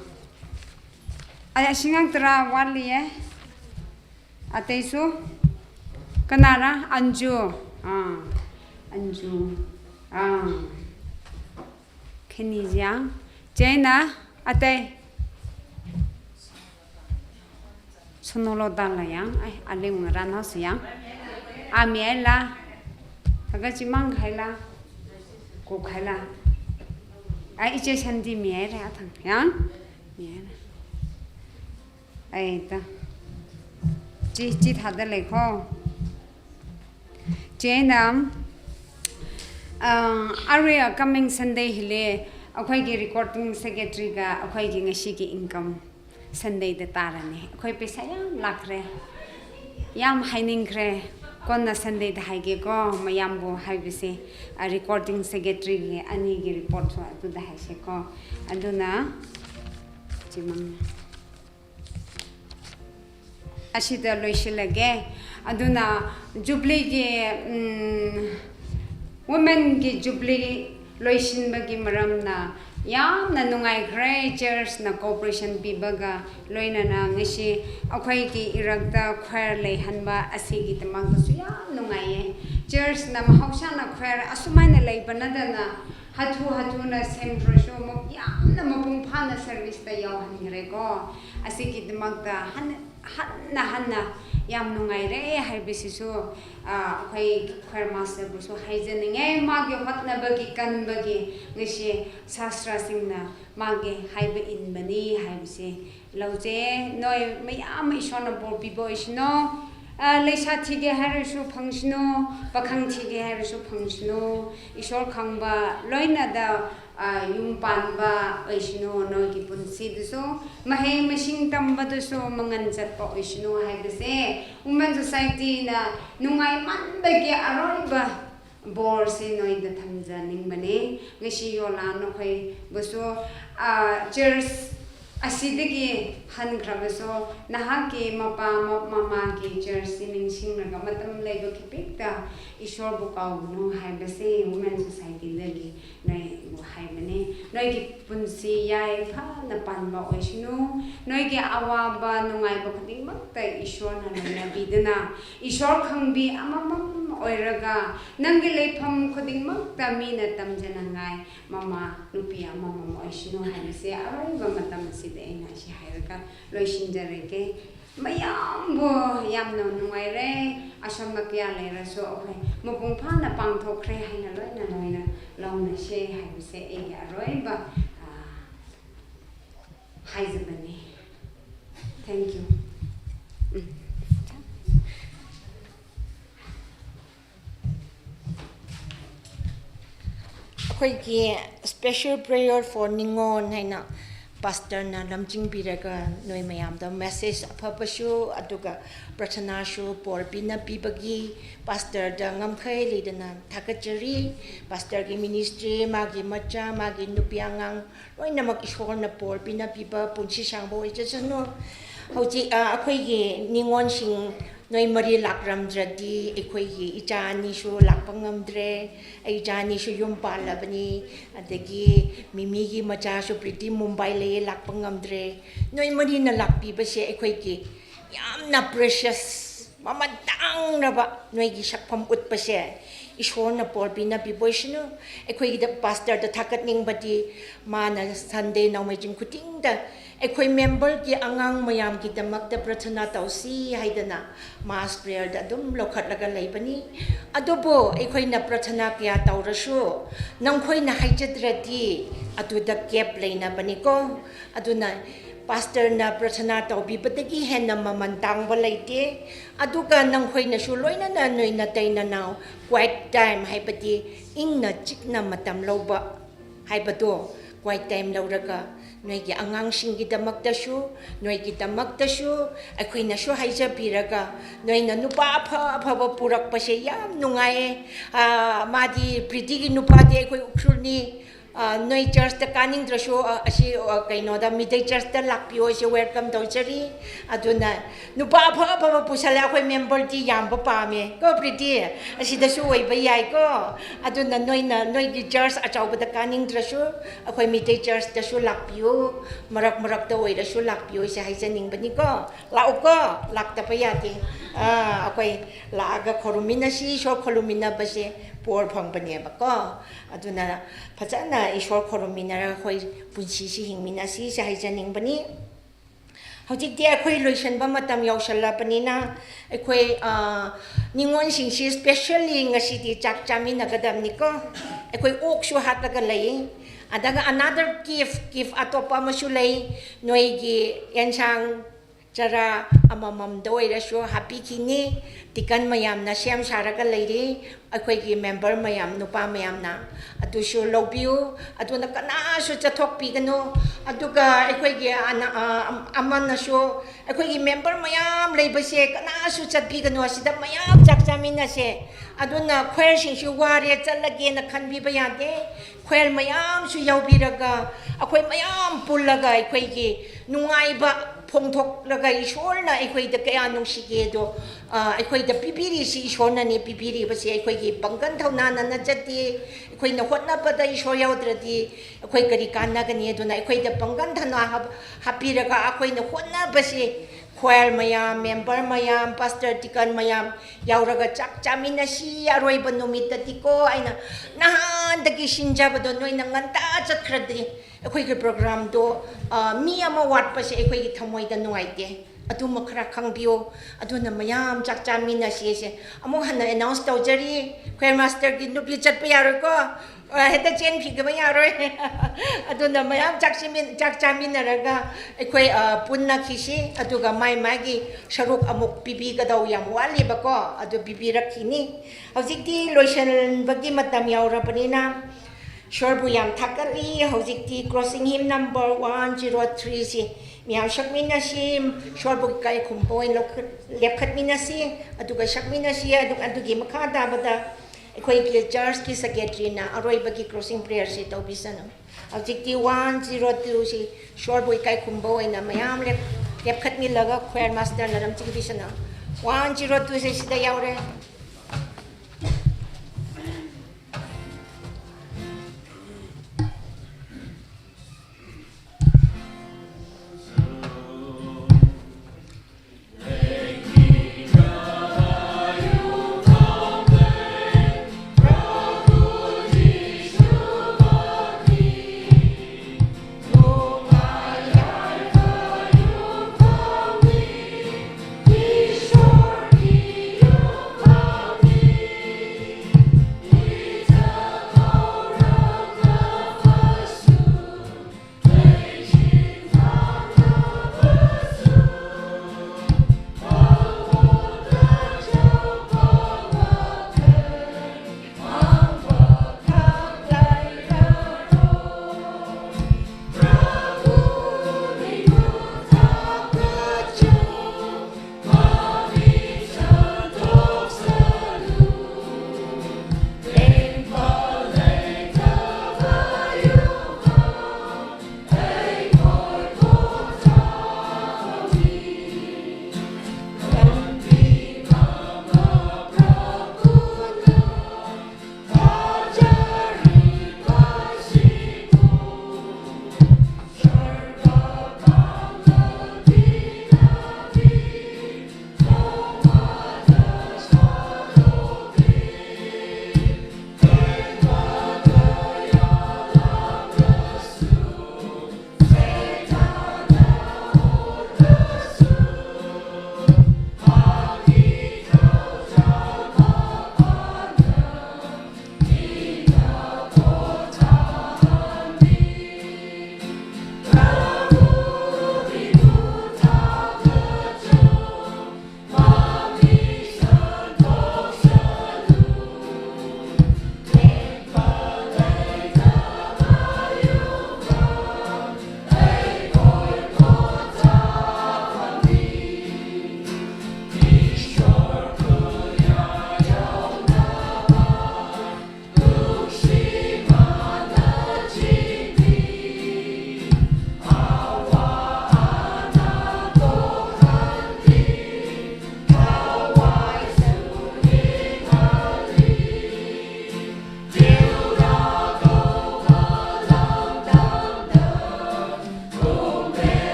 Ashi ngang tara wali eh. Ateisu, kanara, Anju, ah, Anju, ah, Khenijiang, China, atei, Sunolo dala yang, ai, aling ngarana siyang, ami ai la, aga chimang khai la, ko khai la, ai, iche Shanti mi ai la, athang, yang, mi ai la. Ai ta. Chi, chi thāda lei kho. Chieina, ah, arui coming Sunday hili, ꯑꯩꯈꯣꯏꯒꯤ recording secretary ga ꯑꯩꯈꯣꯏꯒꯤ ꯉꯁꯤꯒꯤ income Sunday da tarani. ꯑꯩꯈꯣꯏ ꯄꯩꯁꯥ ꯌꯥꯝ ꯂꯥꯛꯈ꯭ꯔꯦ꯫ ꯌꯥꯝ ꯍꯥꯏꯅꯤꯡꯈ꯭ꯔꯦ꯫ ꯀꯣꯟꯅ Sunday da ꯍꯥꯏꯒꯦꯀꯣ, ꯃꯌꯥꯝꯕꯨ ꯍꯥꯏꯕꯁꯦ, ꯑ, recording secretary ꯒꯤ ꯑꯅꯤꯒꯤ report ꯁꯨ ꯑꯗꯨꯗ ꯍꯥꯏꯁꯦꯀꯣ꯫ ꯑꯗꯨꯅ, ꯆꯤꯃꯪ꯫ ꯑꯁꯤꯗ ꯂꯣꯏꯁꯤꯜꯂꯒꯦ꯫ ꯑꯗꯨꯅ Jubilee ꯒꯤ, ꯎꯝ, Women ꯒꯤ Jubilee ꯂꯣꯏꯁꯤꯟꯕꯒꯤ ꯃꯔꯝꯅ ꯌꯥꯝꯅ ꯅꯨꯡꯉꯥꯏꯈ꯭ꯔꯦ꯫ Church ꯅ cooperation ꯄꯤꯕꯒ ꯂꯣꯏꯅꯅ ꯉꯁꯤ ꯑꯩꯈꯣꯏꯒꯤ ꯏꯔꯛꯇ choir ꯂꯩꯍꯟꯕ ꯑꯁꯤꯒꯤꯗꯃꯛꯇꯁꯨ ꯌꯥꯝ ꯅꯨꯡꯉꯥꯏꯌꯦ꯫ Church ꯅ ꯃꯍꯧꯁꯥꯅ choir ꯑꯁꯨꯃꯥꯏꯅ ꯂꯩꯕ ꯅꯠꯇꯅ ꯍꯥꯊꯨ ꯍꯥꯊꯨꯅ ꯁꯦꯝꯈ꯭ꯔꯁꯨ ꯑꯃꯨꯛ ꯌꯥꯝꯅ ꯃꯄꯨꯡ ꯐꯥꯅ service ꯇ ꯌꯥꯎꯍꯟꯈ꯭ꯔꯦꯀꯣ꯫ ꯑꯁꯤꯒꯤꯗꯃꯛꯇ ꯍꯟꯅ, ꯍꯟꯅ ꯍꯟꯅ ꯌꯥꯝ ꯅꯨꯡꯉꯥꯏꯔꯦ ꯍꯥꯏꯕꯁꯤꯁꯨ, ꯑ, ꯑꯩꯈꯣꯏ choir master ꯕꯨꯁꯨ ꯍꯥꯏꯖꯅꯤꯡꯉꯦ꯫ ꯃꯥꯒꯤ ꯍꯣꯠꯅꯕꯒꯤ ꯀꯟꯕꯒꯤ ꯉꯁꯤ ꯁꯥꯁꯇ꯭ꯔꯁꯤꯡꯅ ꯃꯥꯒꯤ ꯍꯥꯏꯕ ꯏꯟꯕꯅꯤ ꯍꯥꯏꯕꯁꯦ ꯂꯧꯖꯩ꯫ ꯅꯣꯏ ꯃꯌꯥꯝ ꯏꯁꯣꯔꯅ ꯕꯣꯔ ꯄꯤꯕ ꯑꯣꯏꯁꯅꯨ꯫ ꯑ, ꯂꯩꯁꯥ ꯊꯤꯒꯦ ꯍꯥꯏꯔꯁꯨ ꯐꯪꯁꯅꯨ, ꯄꯥꯈꯪ ꯊꯤꯒꯦ ꯍꯥꯏꯔꯁꯨ ꯐꯪꯁꯅꯨ, ꯏꯁꯣꯔ ꯈꯪꯕ ꯂꯣꯏꯅꯗ, ꯑ, ꯌꯨꯝ ꯄꯥꯟꯕ ꯑꯣꯏꯁꯅꯨ, ꯅꯣꯏꯒꯤ ꯄꯨꯟꯁꯤꯗꯁꯨ ꯃꯍꯩ ꯃꯁꯤꯡ ꯇꯝꯕꯗꯁꯨ ꯃꯉꯥꯜ ꯆꯠꯄ ꯑꯣꯏꯁꯅꯨ ꯍꯥꯏꯕꯁꯦ Women Society ꯅ ꯅꯨꯡꯉꯥꯏꯃꯟꯕꯒꯤ ꯑꯔꯣꯏꯕ ꯕꯣꯔꯁꯦ ꯅꯣꯏꯗ ꯊꯝꯖꯅꯤꯡꯕꯅꯦ꯫ ꯉꯁꯤ ꯌꯣꯂꯥ ꯅꯈꯣꯏꯕꯨꯁꯨ, ꯑ, church ꯑꯁꯤꯗꯒꯤ ꯍꯟꯈ꯭ꯔꯕꯁꯨ ꯅꯍꯥꯛꯀꯤ ꯃꯄꯥ ꯃ-, ꯃꯃꯥꯒꯤ church ꯁꯤ ꯅꯤꯡꯁꯤꯡꯂꯒ ꯃꯇꯝ ꯂꯩꯕ ꯈꯤꯄꯤꯛꯇ ꯏꯁꯣꯔꯕꯨ ꯀꯥꯎꯒꯅꯨ ꯍꯥꯏꯕꯁꯦ Women Society ꯗꯒꯤ ꯅꯣꯏꯕꯨ ꯍꯥꯏꯕꯅꯦ꯫ ꯅꯣꯏꯒꯤ ꯄꯨꯟꯁꯤ ꯌꯥꯏꯐꯅ ꯄꯥꯟꯕ ꯑꯣꯏꯁꯅꯨ꯫ ꯅꯣꯏꯒꯤ ꯑꯋꯥꯕ ꯅꯨꯡꯉꯥꯏꯕ ꯈꯨꯗꯤꯡꯃꯛꯇ ꯏꯁꯣꯔꯅ ꯂꯣꯏꯅꯕꯤꯗꯨꯅ, ꯏꯁꯣꯔ ꯈꯪꯕꯤ ꯑꯃꯃꯝ ꯑꯣꯏꯔꯒ, ꯅꯪꯒꯤ ꯂꯩꯐꯝ ꯈꯨꯗꯤꯡꯃꯛꯇ ꯃꯤꯅ ꯇꯝꯖꯅꯉꯥꯏ ꯃꯃꯥ ꯅꯨꯄꯤ ꯑꯃꯃꯝ ꯑꯣꯏꯁꯅꯨ ꯍꯥꯏꯕꯁꯦ ꯑꯔꯣꯏꯕ ꯃꯇꯝ ꯑꯁꯤꯗ ꯑꯩꯅ ꯑꯁꯤ ꯍꯥꯏꯔꯒ ꯂꯣꯏꯁꯤꯟꯖꯔꯒꯦ꯫ ꯃꯌꯥꯝꯕꯨ ꯌꯥꯝꯅ ꯅꯨꯡꯉꯥꯏꯔꯦ꯫ ꯑꯁꯣꯝꯗ ꯀꯌꯥ ꯂꯩꯔꯁꯨ ꯑꯩꯈꯣꯏ ꯃꯄꯨꯡ ꯐꯥꯅ ꯄꯥꯡꯊꯣꯛꯈ꯭ꯔꯦ ꯍꯥꯏꯅ ꯂꯣꯏꯅ ꯂꯣꯏꯅ ꯂꯧꯅꯁꯦ ꯍꯥꯏꯕꯁꯦ ꯑꯩꯒꯤ ꯑꯔꯣꯏꯕ, ꯑ, ꯍꯥꯏꯖꯕꯅꯤ꯫ Thank you꯫ ꯎꯝ꯫ ꯑꯩꯈꯣꯏꯒꯤ special prayer for ꯅꯤꯉꯣꯜ ꯍꯥꯏꯅ pastor ꯅ ꯂꯝꯖꯤꯡꯕꯤꯔꯒ ꯅꯣꯏ ꯃꯌꯥꯝꯗ message ꯑꯐꯕꯁꯨ ꯑꯗꯨꯒ ꯄ꯭ꯔꯊꯅꯥꯁꯨ ꯕꯣꯔ ꯄꯤꯅꯕꯤꯕꯒꯤ pastor ꯗ ꯉꯝꯈꯩ ꯂꯩꯇꯅ ꯊꯥꯒꯠꯆꯔꯤ꯫ Pastor ꯒꯤ ministry, ꯃꯥꯒꯤ ꯃꯆꯥ, ꯃꯥꯒꯤ ꯅꯨꯄꯤ ꯑꯉꯥꯡ ꯂꯣꯏꯅꯃꯛ ꯏꯁꯣꯔꯅ ꯕꯣꯔ ꯄꯤꯅꯕꯤꯕ ꯄꯨꯟꯁꯤ ꯁꯥꯡꯕ ꯑꯣꯏꯖꯁꯅꯨ꯫ ꯍꯧꯖꯤꯛ, ꯑ, ꯑꯩꯈꯣꯏꯒꯤ ꯅꯤꯉꯣꯜꯁꯤꯡ ꯅꯣꯏ ꯃꯔꯤ ꯂꯥꯛꯔꯝꯗ꯭ꯔꯗꯤ ꯑꯩꯈꯣꯏꯒꯤ ꯏꯆꯥ ꯑꯅꯤꯁꯨ ꯂꯥꯛꯄ ꯉꯝꯗ꯭ꯔꯦ꯫ ꯑꯩ ꯏꯆꯥ ꯑꯅꯤꯁꯨ ꯌꯨꯝ ꯄꯥꯜꯂꯕꯅꯤ꯫ ꯑꯗꯒꯤ ꯃꯤꯃꯤꯒꯤ ꯃꯆꯥꯁꯨ ꯄ꯭ꯔꯤꯇꯤ ꯃꯨꯝꯕꯥꯏ ꯂꯩꯌꯦ, ꯂꯥꯛꯄ ꯉꯝꯗ꯭ꯔꯦ꯫ ꯅꯣꯏ ꯃꯔꯤꯅ ꯂꯥꯛꯄꯤꯕꯁꯦ ꯑꯩꯈꯣꯏꯒꯤ ꯌꯥꯝꯅ precious, ꯃꯃꯜ ꯇꯥꯡꯂꯕ ꯅꯣꯏꯒꯤ ꯁꯛꯐꯝ ꯎꯠꯄꯁꯦ ꯏꯁꯣꯔꯅ ꯕꯣꯔ ꯄꯤꯅꯕꯤꯕ ꯑꯣꯏꯁꯅꯨ꯫ ꯑꯩꯈꯣꯏꯒꯤꯗ pastor ꯗ ꯊꯥꯒꯠꯅꯤꯡꯕꯗꯤ ꯃꯥꯅ Sunday ꯅꯣꯡꯃꯥꯏꯖꯤꯡ ꯈꯨꯗꯤꯡꯗ ꯑꯩꯈꯣꯏ member ꯒꯤ ꯑꯉꯥꯡ ꯃꯌꯥꯝꯒꯤꯗꯃꯛꯇ ꯄ꯭ꯔꯊꯅꯥ ꯇꯧꯁꯤ ꯍꯥꯏꯗꯅ mass prayer ꯗ ꯑꯗꯨꯝ ꯂꯧꯈꯠꯂꯒ ꯂꯩꯕꯅꯤ꯫ ꯑꯗꯨꯕꯨ ꯑꯩꯈꯣꯏꯅ ꯄ꯭ꯔꯊꯅꯥ ꯀꯌꯥ ꯇꯧꯔꯁꯨ ꯅꯈꯣꯏꯅ ꯍꯥꯏꯖꯗ꯭ꯔꯗꯤ ꯑꯗꯨꯗ gap ꯂꯩꯅꯕꯅꯤꯀꯣ꯫ ꯑꯗꯨꯅ Pastor na prarthana taubipadagi henna maman tangva leite. Aduga nanghoinashu loinana noina teinanao quiet time haibadi ingna chikna matam louva haibado quiet time louraga, noigi angangshinggidamaktashu, noigidamaktasuh, aikhoinashu haijapiraga, noina nupā apha aphava purakpashe yam nungai. Ah, madi Pretty gi nupādi aikhoi Ukhrulni, ah, noi church da kaningdrashu, ah, ashi, ah, keinoda Meitei church da lakpiyo, ashi welcome tauchari. Aduna nupā apha aphava pusāla, aikhoi member di yamva pame ko Pretty, ashidashu oiva yai ko. Aduna noina noigi church achauvada kaningdrashu, aikhoi Meitei church dashu lakpiyo, marak marakda oirashu lakpiyo, ashi haijāningvani ko. Lāko, lāktapa yade. Ah, aikhoi lāga khorumminasi, Ishwar khorumminabase por phangvaneva ko. Aduna phazana Ishwar khorumminara aikhoi punshi si hingminasi, ashi haijāningvani. Hojikti aikhoi loishanva matam yaoshalapanina, aikhoi, ah, ningonshingshi specially ngasidi chak chāminakadamni ko. Aikhoi okshu hatlaga lei. Adaga another gift, gift atopa amashu lei. Noigi enshang chara amamamda oirashu hapikini, deacon mayamna semsharaga leiri, aikhoigi member mayam, nupā mayamna, adushu loupiyo, aduna kanashu chathokpikanu, aduga aikhoi ana, ah, am-, amanashu, aikhoi member mayam leivase kanashu chatpikanu, ashida mayam chak chāminase, aduna choir shingshi ware chatlagena khanpiva yade, choir mayamshu yaopiraga, aikhoi mayam pullaga, aikhoigi nungaiva phongthoklaga Ishwarna aikhoida kayā nungshike do, ah, aikhoida pipiri si Ishwarnani pipirivase, aikhoigi pāngkhan thaonanana chati, aikhoina hotnapada Ishwar yaodrati, aikhoi kari kannagani, aduna aikhoida pāngkhan thaona hap-, hapiraga, aikhoi hotnavase, choir mayam, member mayam, pastor deacon mayam yaoraga chak chāminasi, aroiva numittadi ko, eina nahāndagi shinjāvado noina nganta chatkharadi, aikhoigi program do, ah, mi ama vātpase aikhoigi thamoida nungaite. Adu makhara khangpiyo, aduna mayam chak chāminasi, ashi amahānna announce tauchari, choir master gi nupi chatpa yaroi ko. Ah, hithāda chenphikava yaroi. Aduna mayam chak chāmin-, chak chāminaraga, aikhoi, ah, punna khisi, aduga mai maigi sharuk amuk pipikadao yam vāliva ko, adu pipirakhini. Hojikti loishanvagi matam yaorapanina, Ishwarbu yam thakali, hojikti closing hymn number one zero three si mayam shakminasi, Ishwarbu kaikhumva eina lokhat-, lepkhatminasi, aduga shakminasi, adu-, adugi makhada vāda, aikhoi church ki secretary na aroivagi closing prayer si taupisanu. Hojikti one zero two si Ishwarbu kaikhumva eina mayam lep-, lepkhatmilaga choir master na ramchingpisanu. One zero two si shida yaore.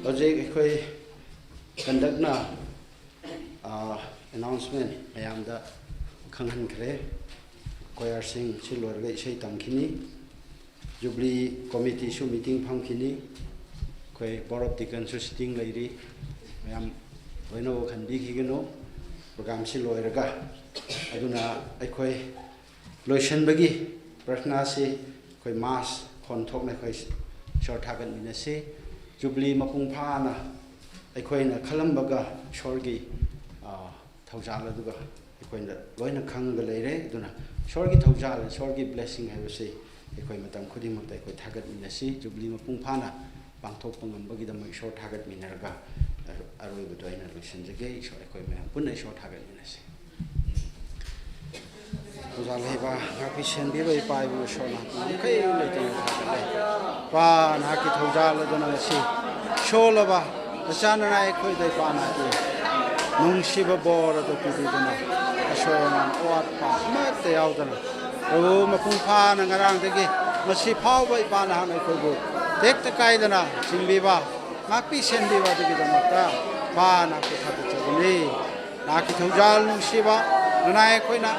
Hojik eikhoi conductorna, ah, announcement mayamda khangahānkhare. Choirsing si loiraga ishei tamkhani. Jubilee Committee su meeting phamkhani. Eikhoi Board of Deacon su sitting leiri. Mayam loina khanbikhiganu. Program si loiraga. Aduna eikhoi loisanbagi prarthana si eikhoi Mass khonthokna eikhoi Ishor thagatminasi. Jubilee mapung phāna eikhoina khalambaga Ishorgi, ah, thaujal aduga eikhoina loina khanglaga leire. Aduna Ishorgi thaujal, Ishorgi blessing haibasi eikhoi matam khudingmakta eikhoi thagatminasi. Jubilee mapung phāna pangthok pangambagidamai Ishor thagatminarga, ar-, aruiba tuina loisanjage. Ishor eikhoi mayam puna Ishor thagatminasi. Thaujal leiva, ngakpi senbiva Ipa Ibu Ishor, nangkhamei leitang thagatminei. Pa, naki thaujal aduna si sholava, nachananai eikhoida Ipa naki nungshiva bor ado pibiduna, ashoi angan ot pa mate yaodana, Proho mapung phāna ngarāngdagi ngasi phaowa Ipa nahān eikhoibu tekta kaidana chingbiva, ngakpi senbiva dagidamata, Pa, naki thagatchagani. Naki thaujal nungshiva nanai eikhoina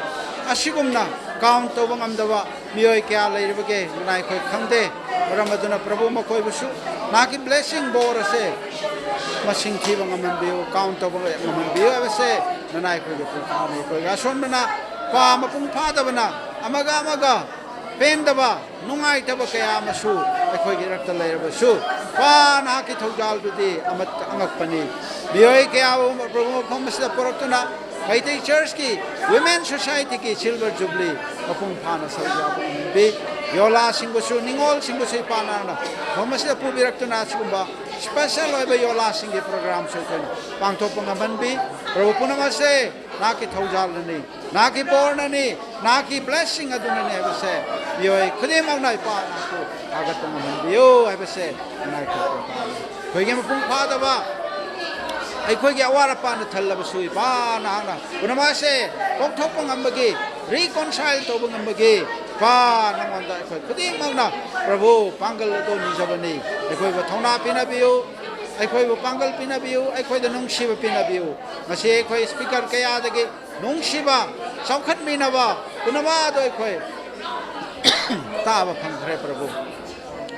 asigumna count tauva ngamdava mioi kaya leirabage, nanai eikhoina khangde. Maram aduna Proho makhoibusu naki blessing bor ase masing thiva ngamhānbiu, count tauva ngamhānbiu haibase nanai eikhoiga pung phāna. Eikhoiga ashonmana, Pa, mapung phādavana amaga amaga pendava, nungaitava kaya amasu eikhoigi rakta leirabasu, Pa, naki thaujal tudi amat angakpani. Mioi kaya Proho mafam asida porāktuna, Meitei Church ki Women Society ki Silver Jubilee mapung phāna saruja pungbi, yola singbusu, ningol singbusu Ipa nana mafam asida pubiraktuna, sigumba special oiva yola singki program su eikhoina pangthok pangamhānbi. Proho punamase naki thaujal nani, naki bor nani, naki blessing aduna nani haibase mioi khudingmakna Ipa naku thagat pangamhānbiu haibase nanai eikhoiga pung phāna. Eikhoigi mapung phādava, eikhoigi awar apāna thālabasu Ipa nahāngna punamase pangthok pangambagi, reconcile tauva ngambagi, Pa, nangwanda eikhoi khudingmakna Proho pāngal ado nizavani. Eikhoiva thauna pinabiu, eikhoiva pāngal pinabiu, eikhoida nungshiva pinabiu. Ngasi eikhoi speaker kayadagi nungshiva, chaokhatminava, punamado eikhoi tāva phangkhare Proho.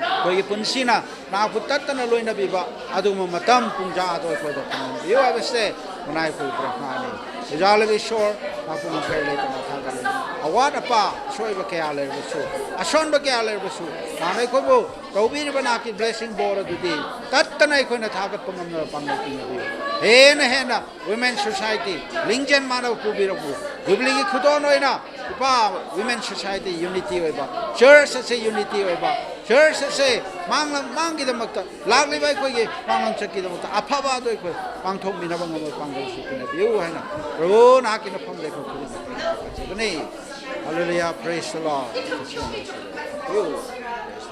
Eikhoigi punsina naku tattana loina biva, aduma matam pungja ado eikhoida phanganbiu haibase nanai eikhoiga prarthanani. Ijalaga Ishor, naku makhailei tana thagatminei. Awat apa, soiva kaya leirabasu, ashonva kaya leirabasu, nana eikhoibu taubiriva naki blessing bor adudi tattana eikhoina thagat pangamna pāngal pinabiu. Hena hena Women Society, lingjen mana pubirakbu. Jubilee ki khudon oina, Ipa, Women Society unity oiva, church ase unity oiva, church ase manglam mangkidamata, lakliva eikhoigi manglam chakidamata aphava do eikhoi pangthokminava ngamai pāngal si pinabiu haina Proho naki napham dei khokuri. Hallelujah, praise the Lord. Praise the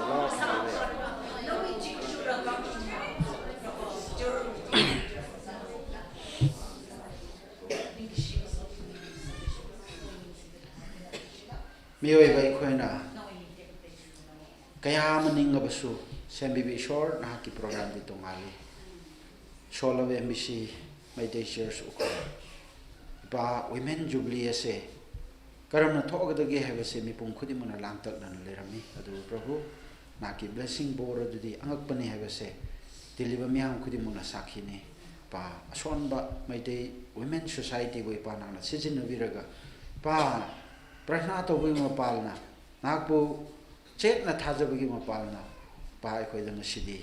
Lord. Hallelujah. Mioi eikhoina kaya maninglabasu, sembibi Ishor, naki program di tongli Sholave M B C, Meitei Church Ukhrul, Ipa, Women Jubilee ase karamna thokadagi haibase mipung khudingmakna langtakna leirammi. Adu Proho, naki blessing bor adudi angakpani haibase, tiliva miyang khudingmakna sakhini. Pa, ashonva Meitei Women Society wui Ipa nana sijinna viraga, Pa, prarthana tauwui mapālna, naku chetna thazabagi mapālna, Pa, eikhoida ngasidi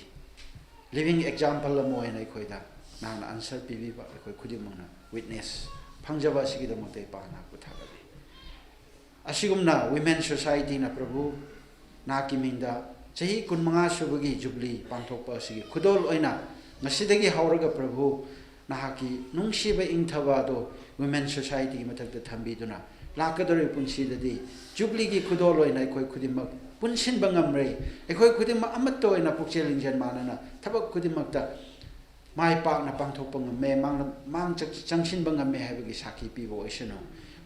living example ama eina eikhoida nana answer pibiva, eikhoiga khudingmakna witness phangjava sigidamata Ipa naku thagatli. Asigumna Women Society na Proho, naki mingda chahi kunmanga subagi Jubilee pangthokpa sigi khudol oina ngasidagi haoraga Proho, naki nungshiva ingthava do Women Society ki mathakta thambiduna, lakadori punsidadi Jubilee ki khudol oina eikhoiga khudingmak punsinva ngamrei. Eikhoiga khudingmak amatoina pukchel lingjen manana thabak khudingmakta maipakna pangthokpa ngamme, mang, mang chak, changsinva ngamme haibagi sakhi piva oisanu.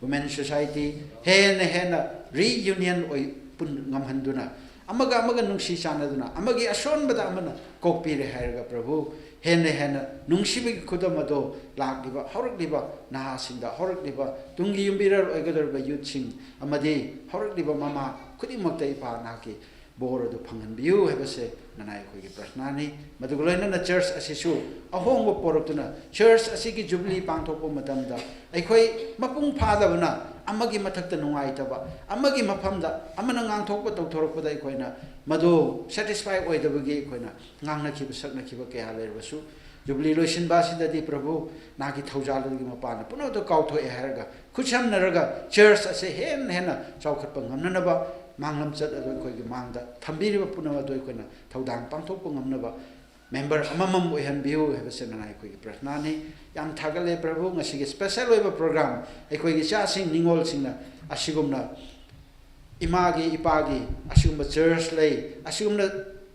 Women Society hena hena reunion oi pun ngamhānduna, amaga amaga nungshi chānaduna, amagi ashonbada amana kokpira hailaga Prabhu, hena hena nungshibi khuda mado, lākliba, haorakliba nahasingda, haorakliba tungki yumbirar oigadorba youth sing, amadi haorakliba mama khudingmakta Ipā naki bor adu phanghanbiyu haibase nanai khuiki prarthana ni. Madugaloi nana church asisu ahongba porok tuna, church asiki jubilee pangthokpa matamda, aikhoi mapung phāda bana, amagi mathakta nungaitaba, amagi maphamda, amana ngangthokpa tauthorokpada aikhoina mado satisfy oidabagi aikhoina ngangna khiba sakna khiba kaya leibasu, jubilee loisinba sidadi Prabhu, naki thaujal adu mapana, puno to kautho e hailaga, khuchamnaraga, church ase hen hena chaokhatpa ngamnanaba, manglam chat adu khuiki mangda, thambiriba puno adu khuina, thaudang pangthokpa ngamnaba, member amamam oihanbiyu haibase nanai khuiki prarthana ni. Yam thakale Prabhu, ngasiki special oiba program, aikhoiki chasing ningol singna, asigumna, imagi, ipagi, asigumba church lei, asigumna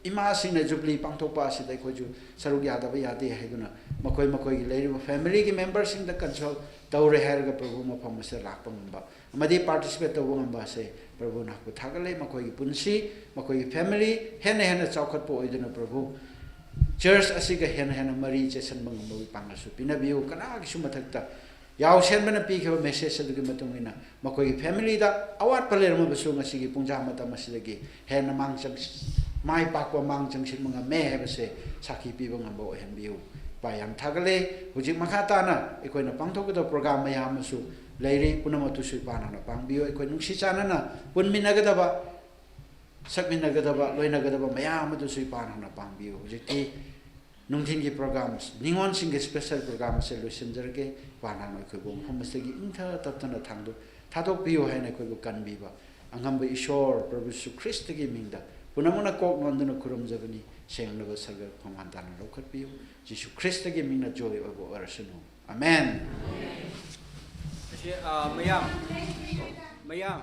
imasingna jubilee pangthokpa asida aikhoichu saruk yadaba yade haiduna, makhoi makhoiki leiriba family ki member singda consult taure hailaga Prabhu mafam mase lākpa ngamba, amadi participate tauba ngamba se, Prabhu naku thakale, makhoiki punsi, makhoiki family, hena hena chaokhatpa oiduna Prabhu, church asiga hena hena mari chesanba ngamba panglasu pinabiyu, kanakisu mathakta, yaosenbana pikhiba message aduki matung eina, makhoiki family da awat phaler mabasu ngasiki pungja matam asidagi, hena mangchang, maipakpa mangchang shin mangame haibase, sakhi piba ngamba oihanbiyu. Ipā yam thakale, hujik makhatana, ikhoina pangthokda program mayamasu, leiri, punam atusu Ipā nana pangbiyu, ikhoi nungshi chānana, punminagadaba, sakminagadaba, loinagadaba, mayam atusu Ipā nana pangbiyu. Hujikti, nungthinki programs, ningon singki special program se loisinjarke, Ipā nana ikhoibu mafam maseki ingtha taptana thangdu, thatokpiyu haina ikhoibu kanbiba, angamba Ishwar, Prabhu Jisu Khristaki mingda, punamana kok nonduna khurumjabani, sengnaba sarga khongantana lokhatpiyu, Jisu Khristaki mingna joy oibo orasunu. Amen. Ashe, ah, mayam. Mayam.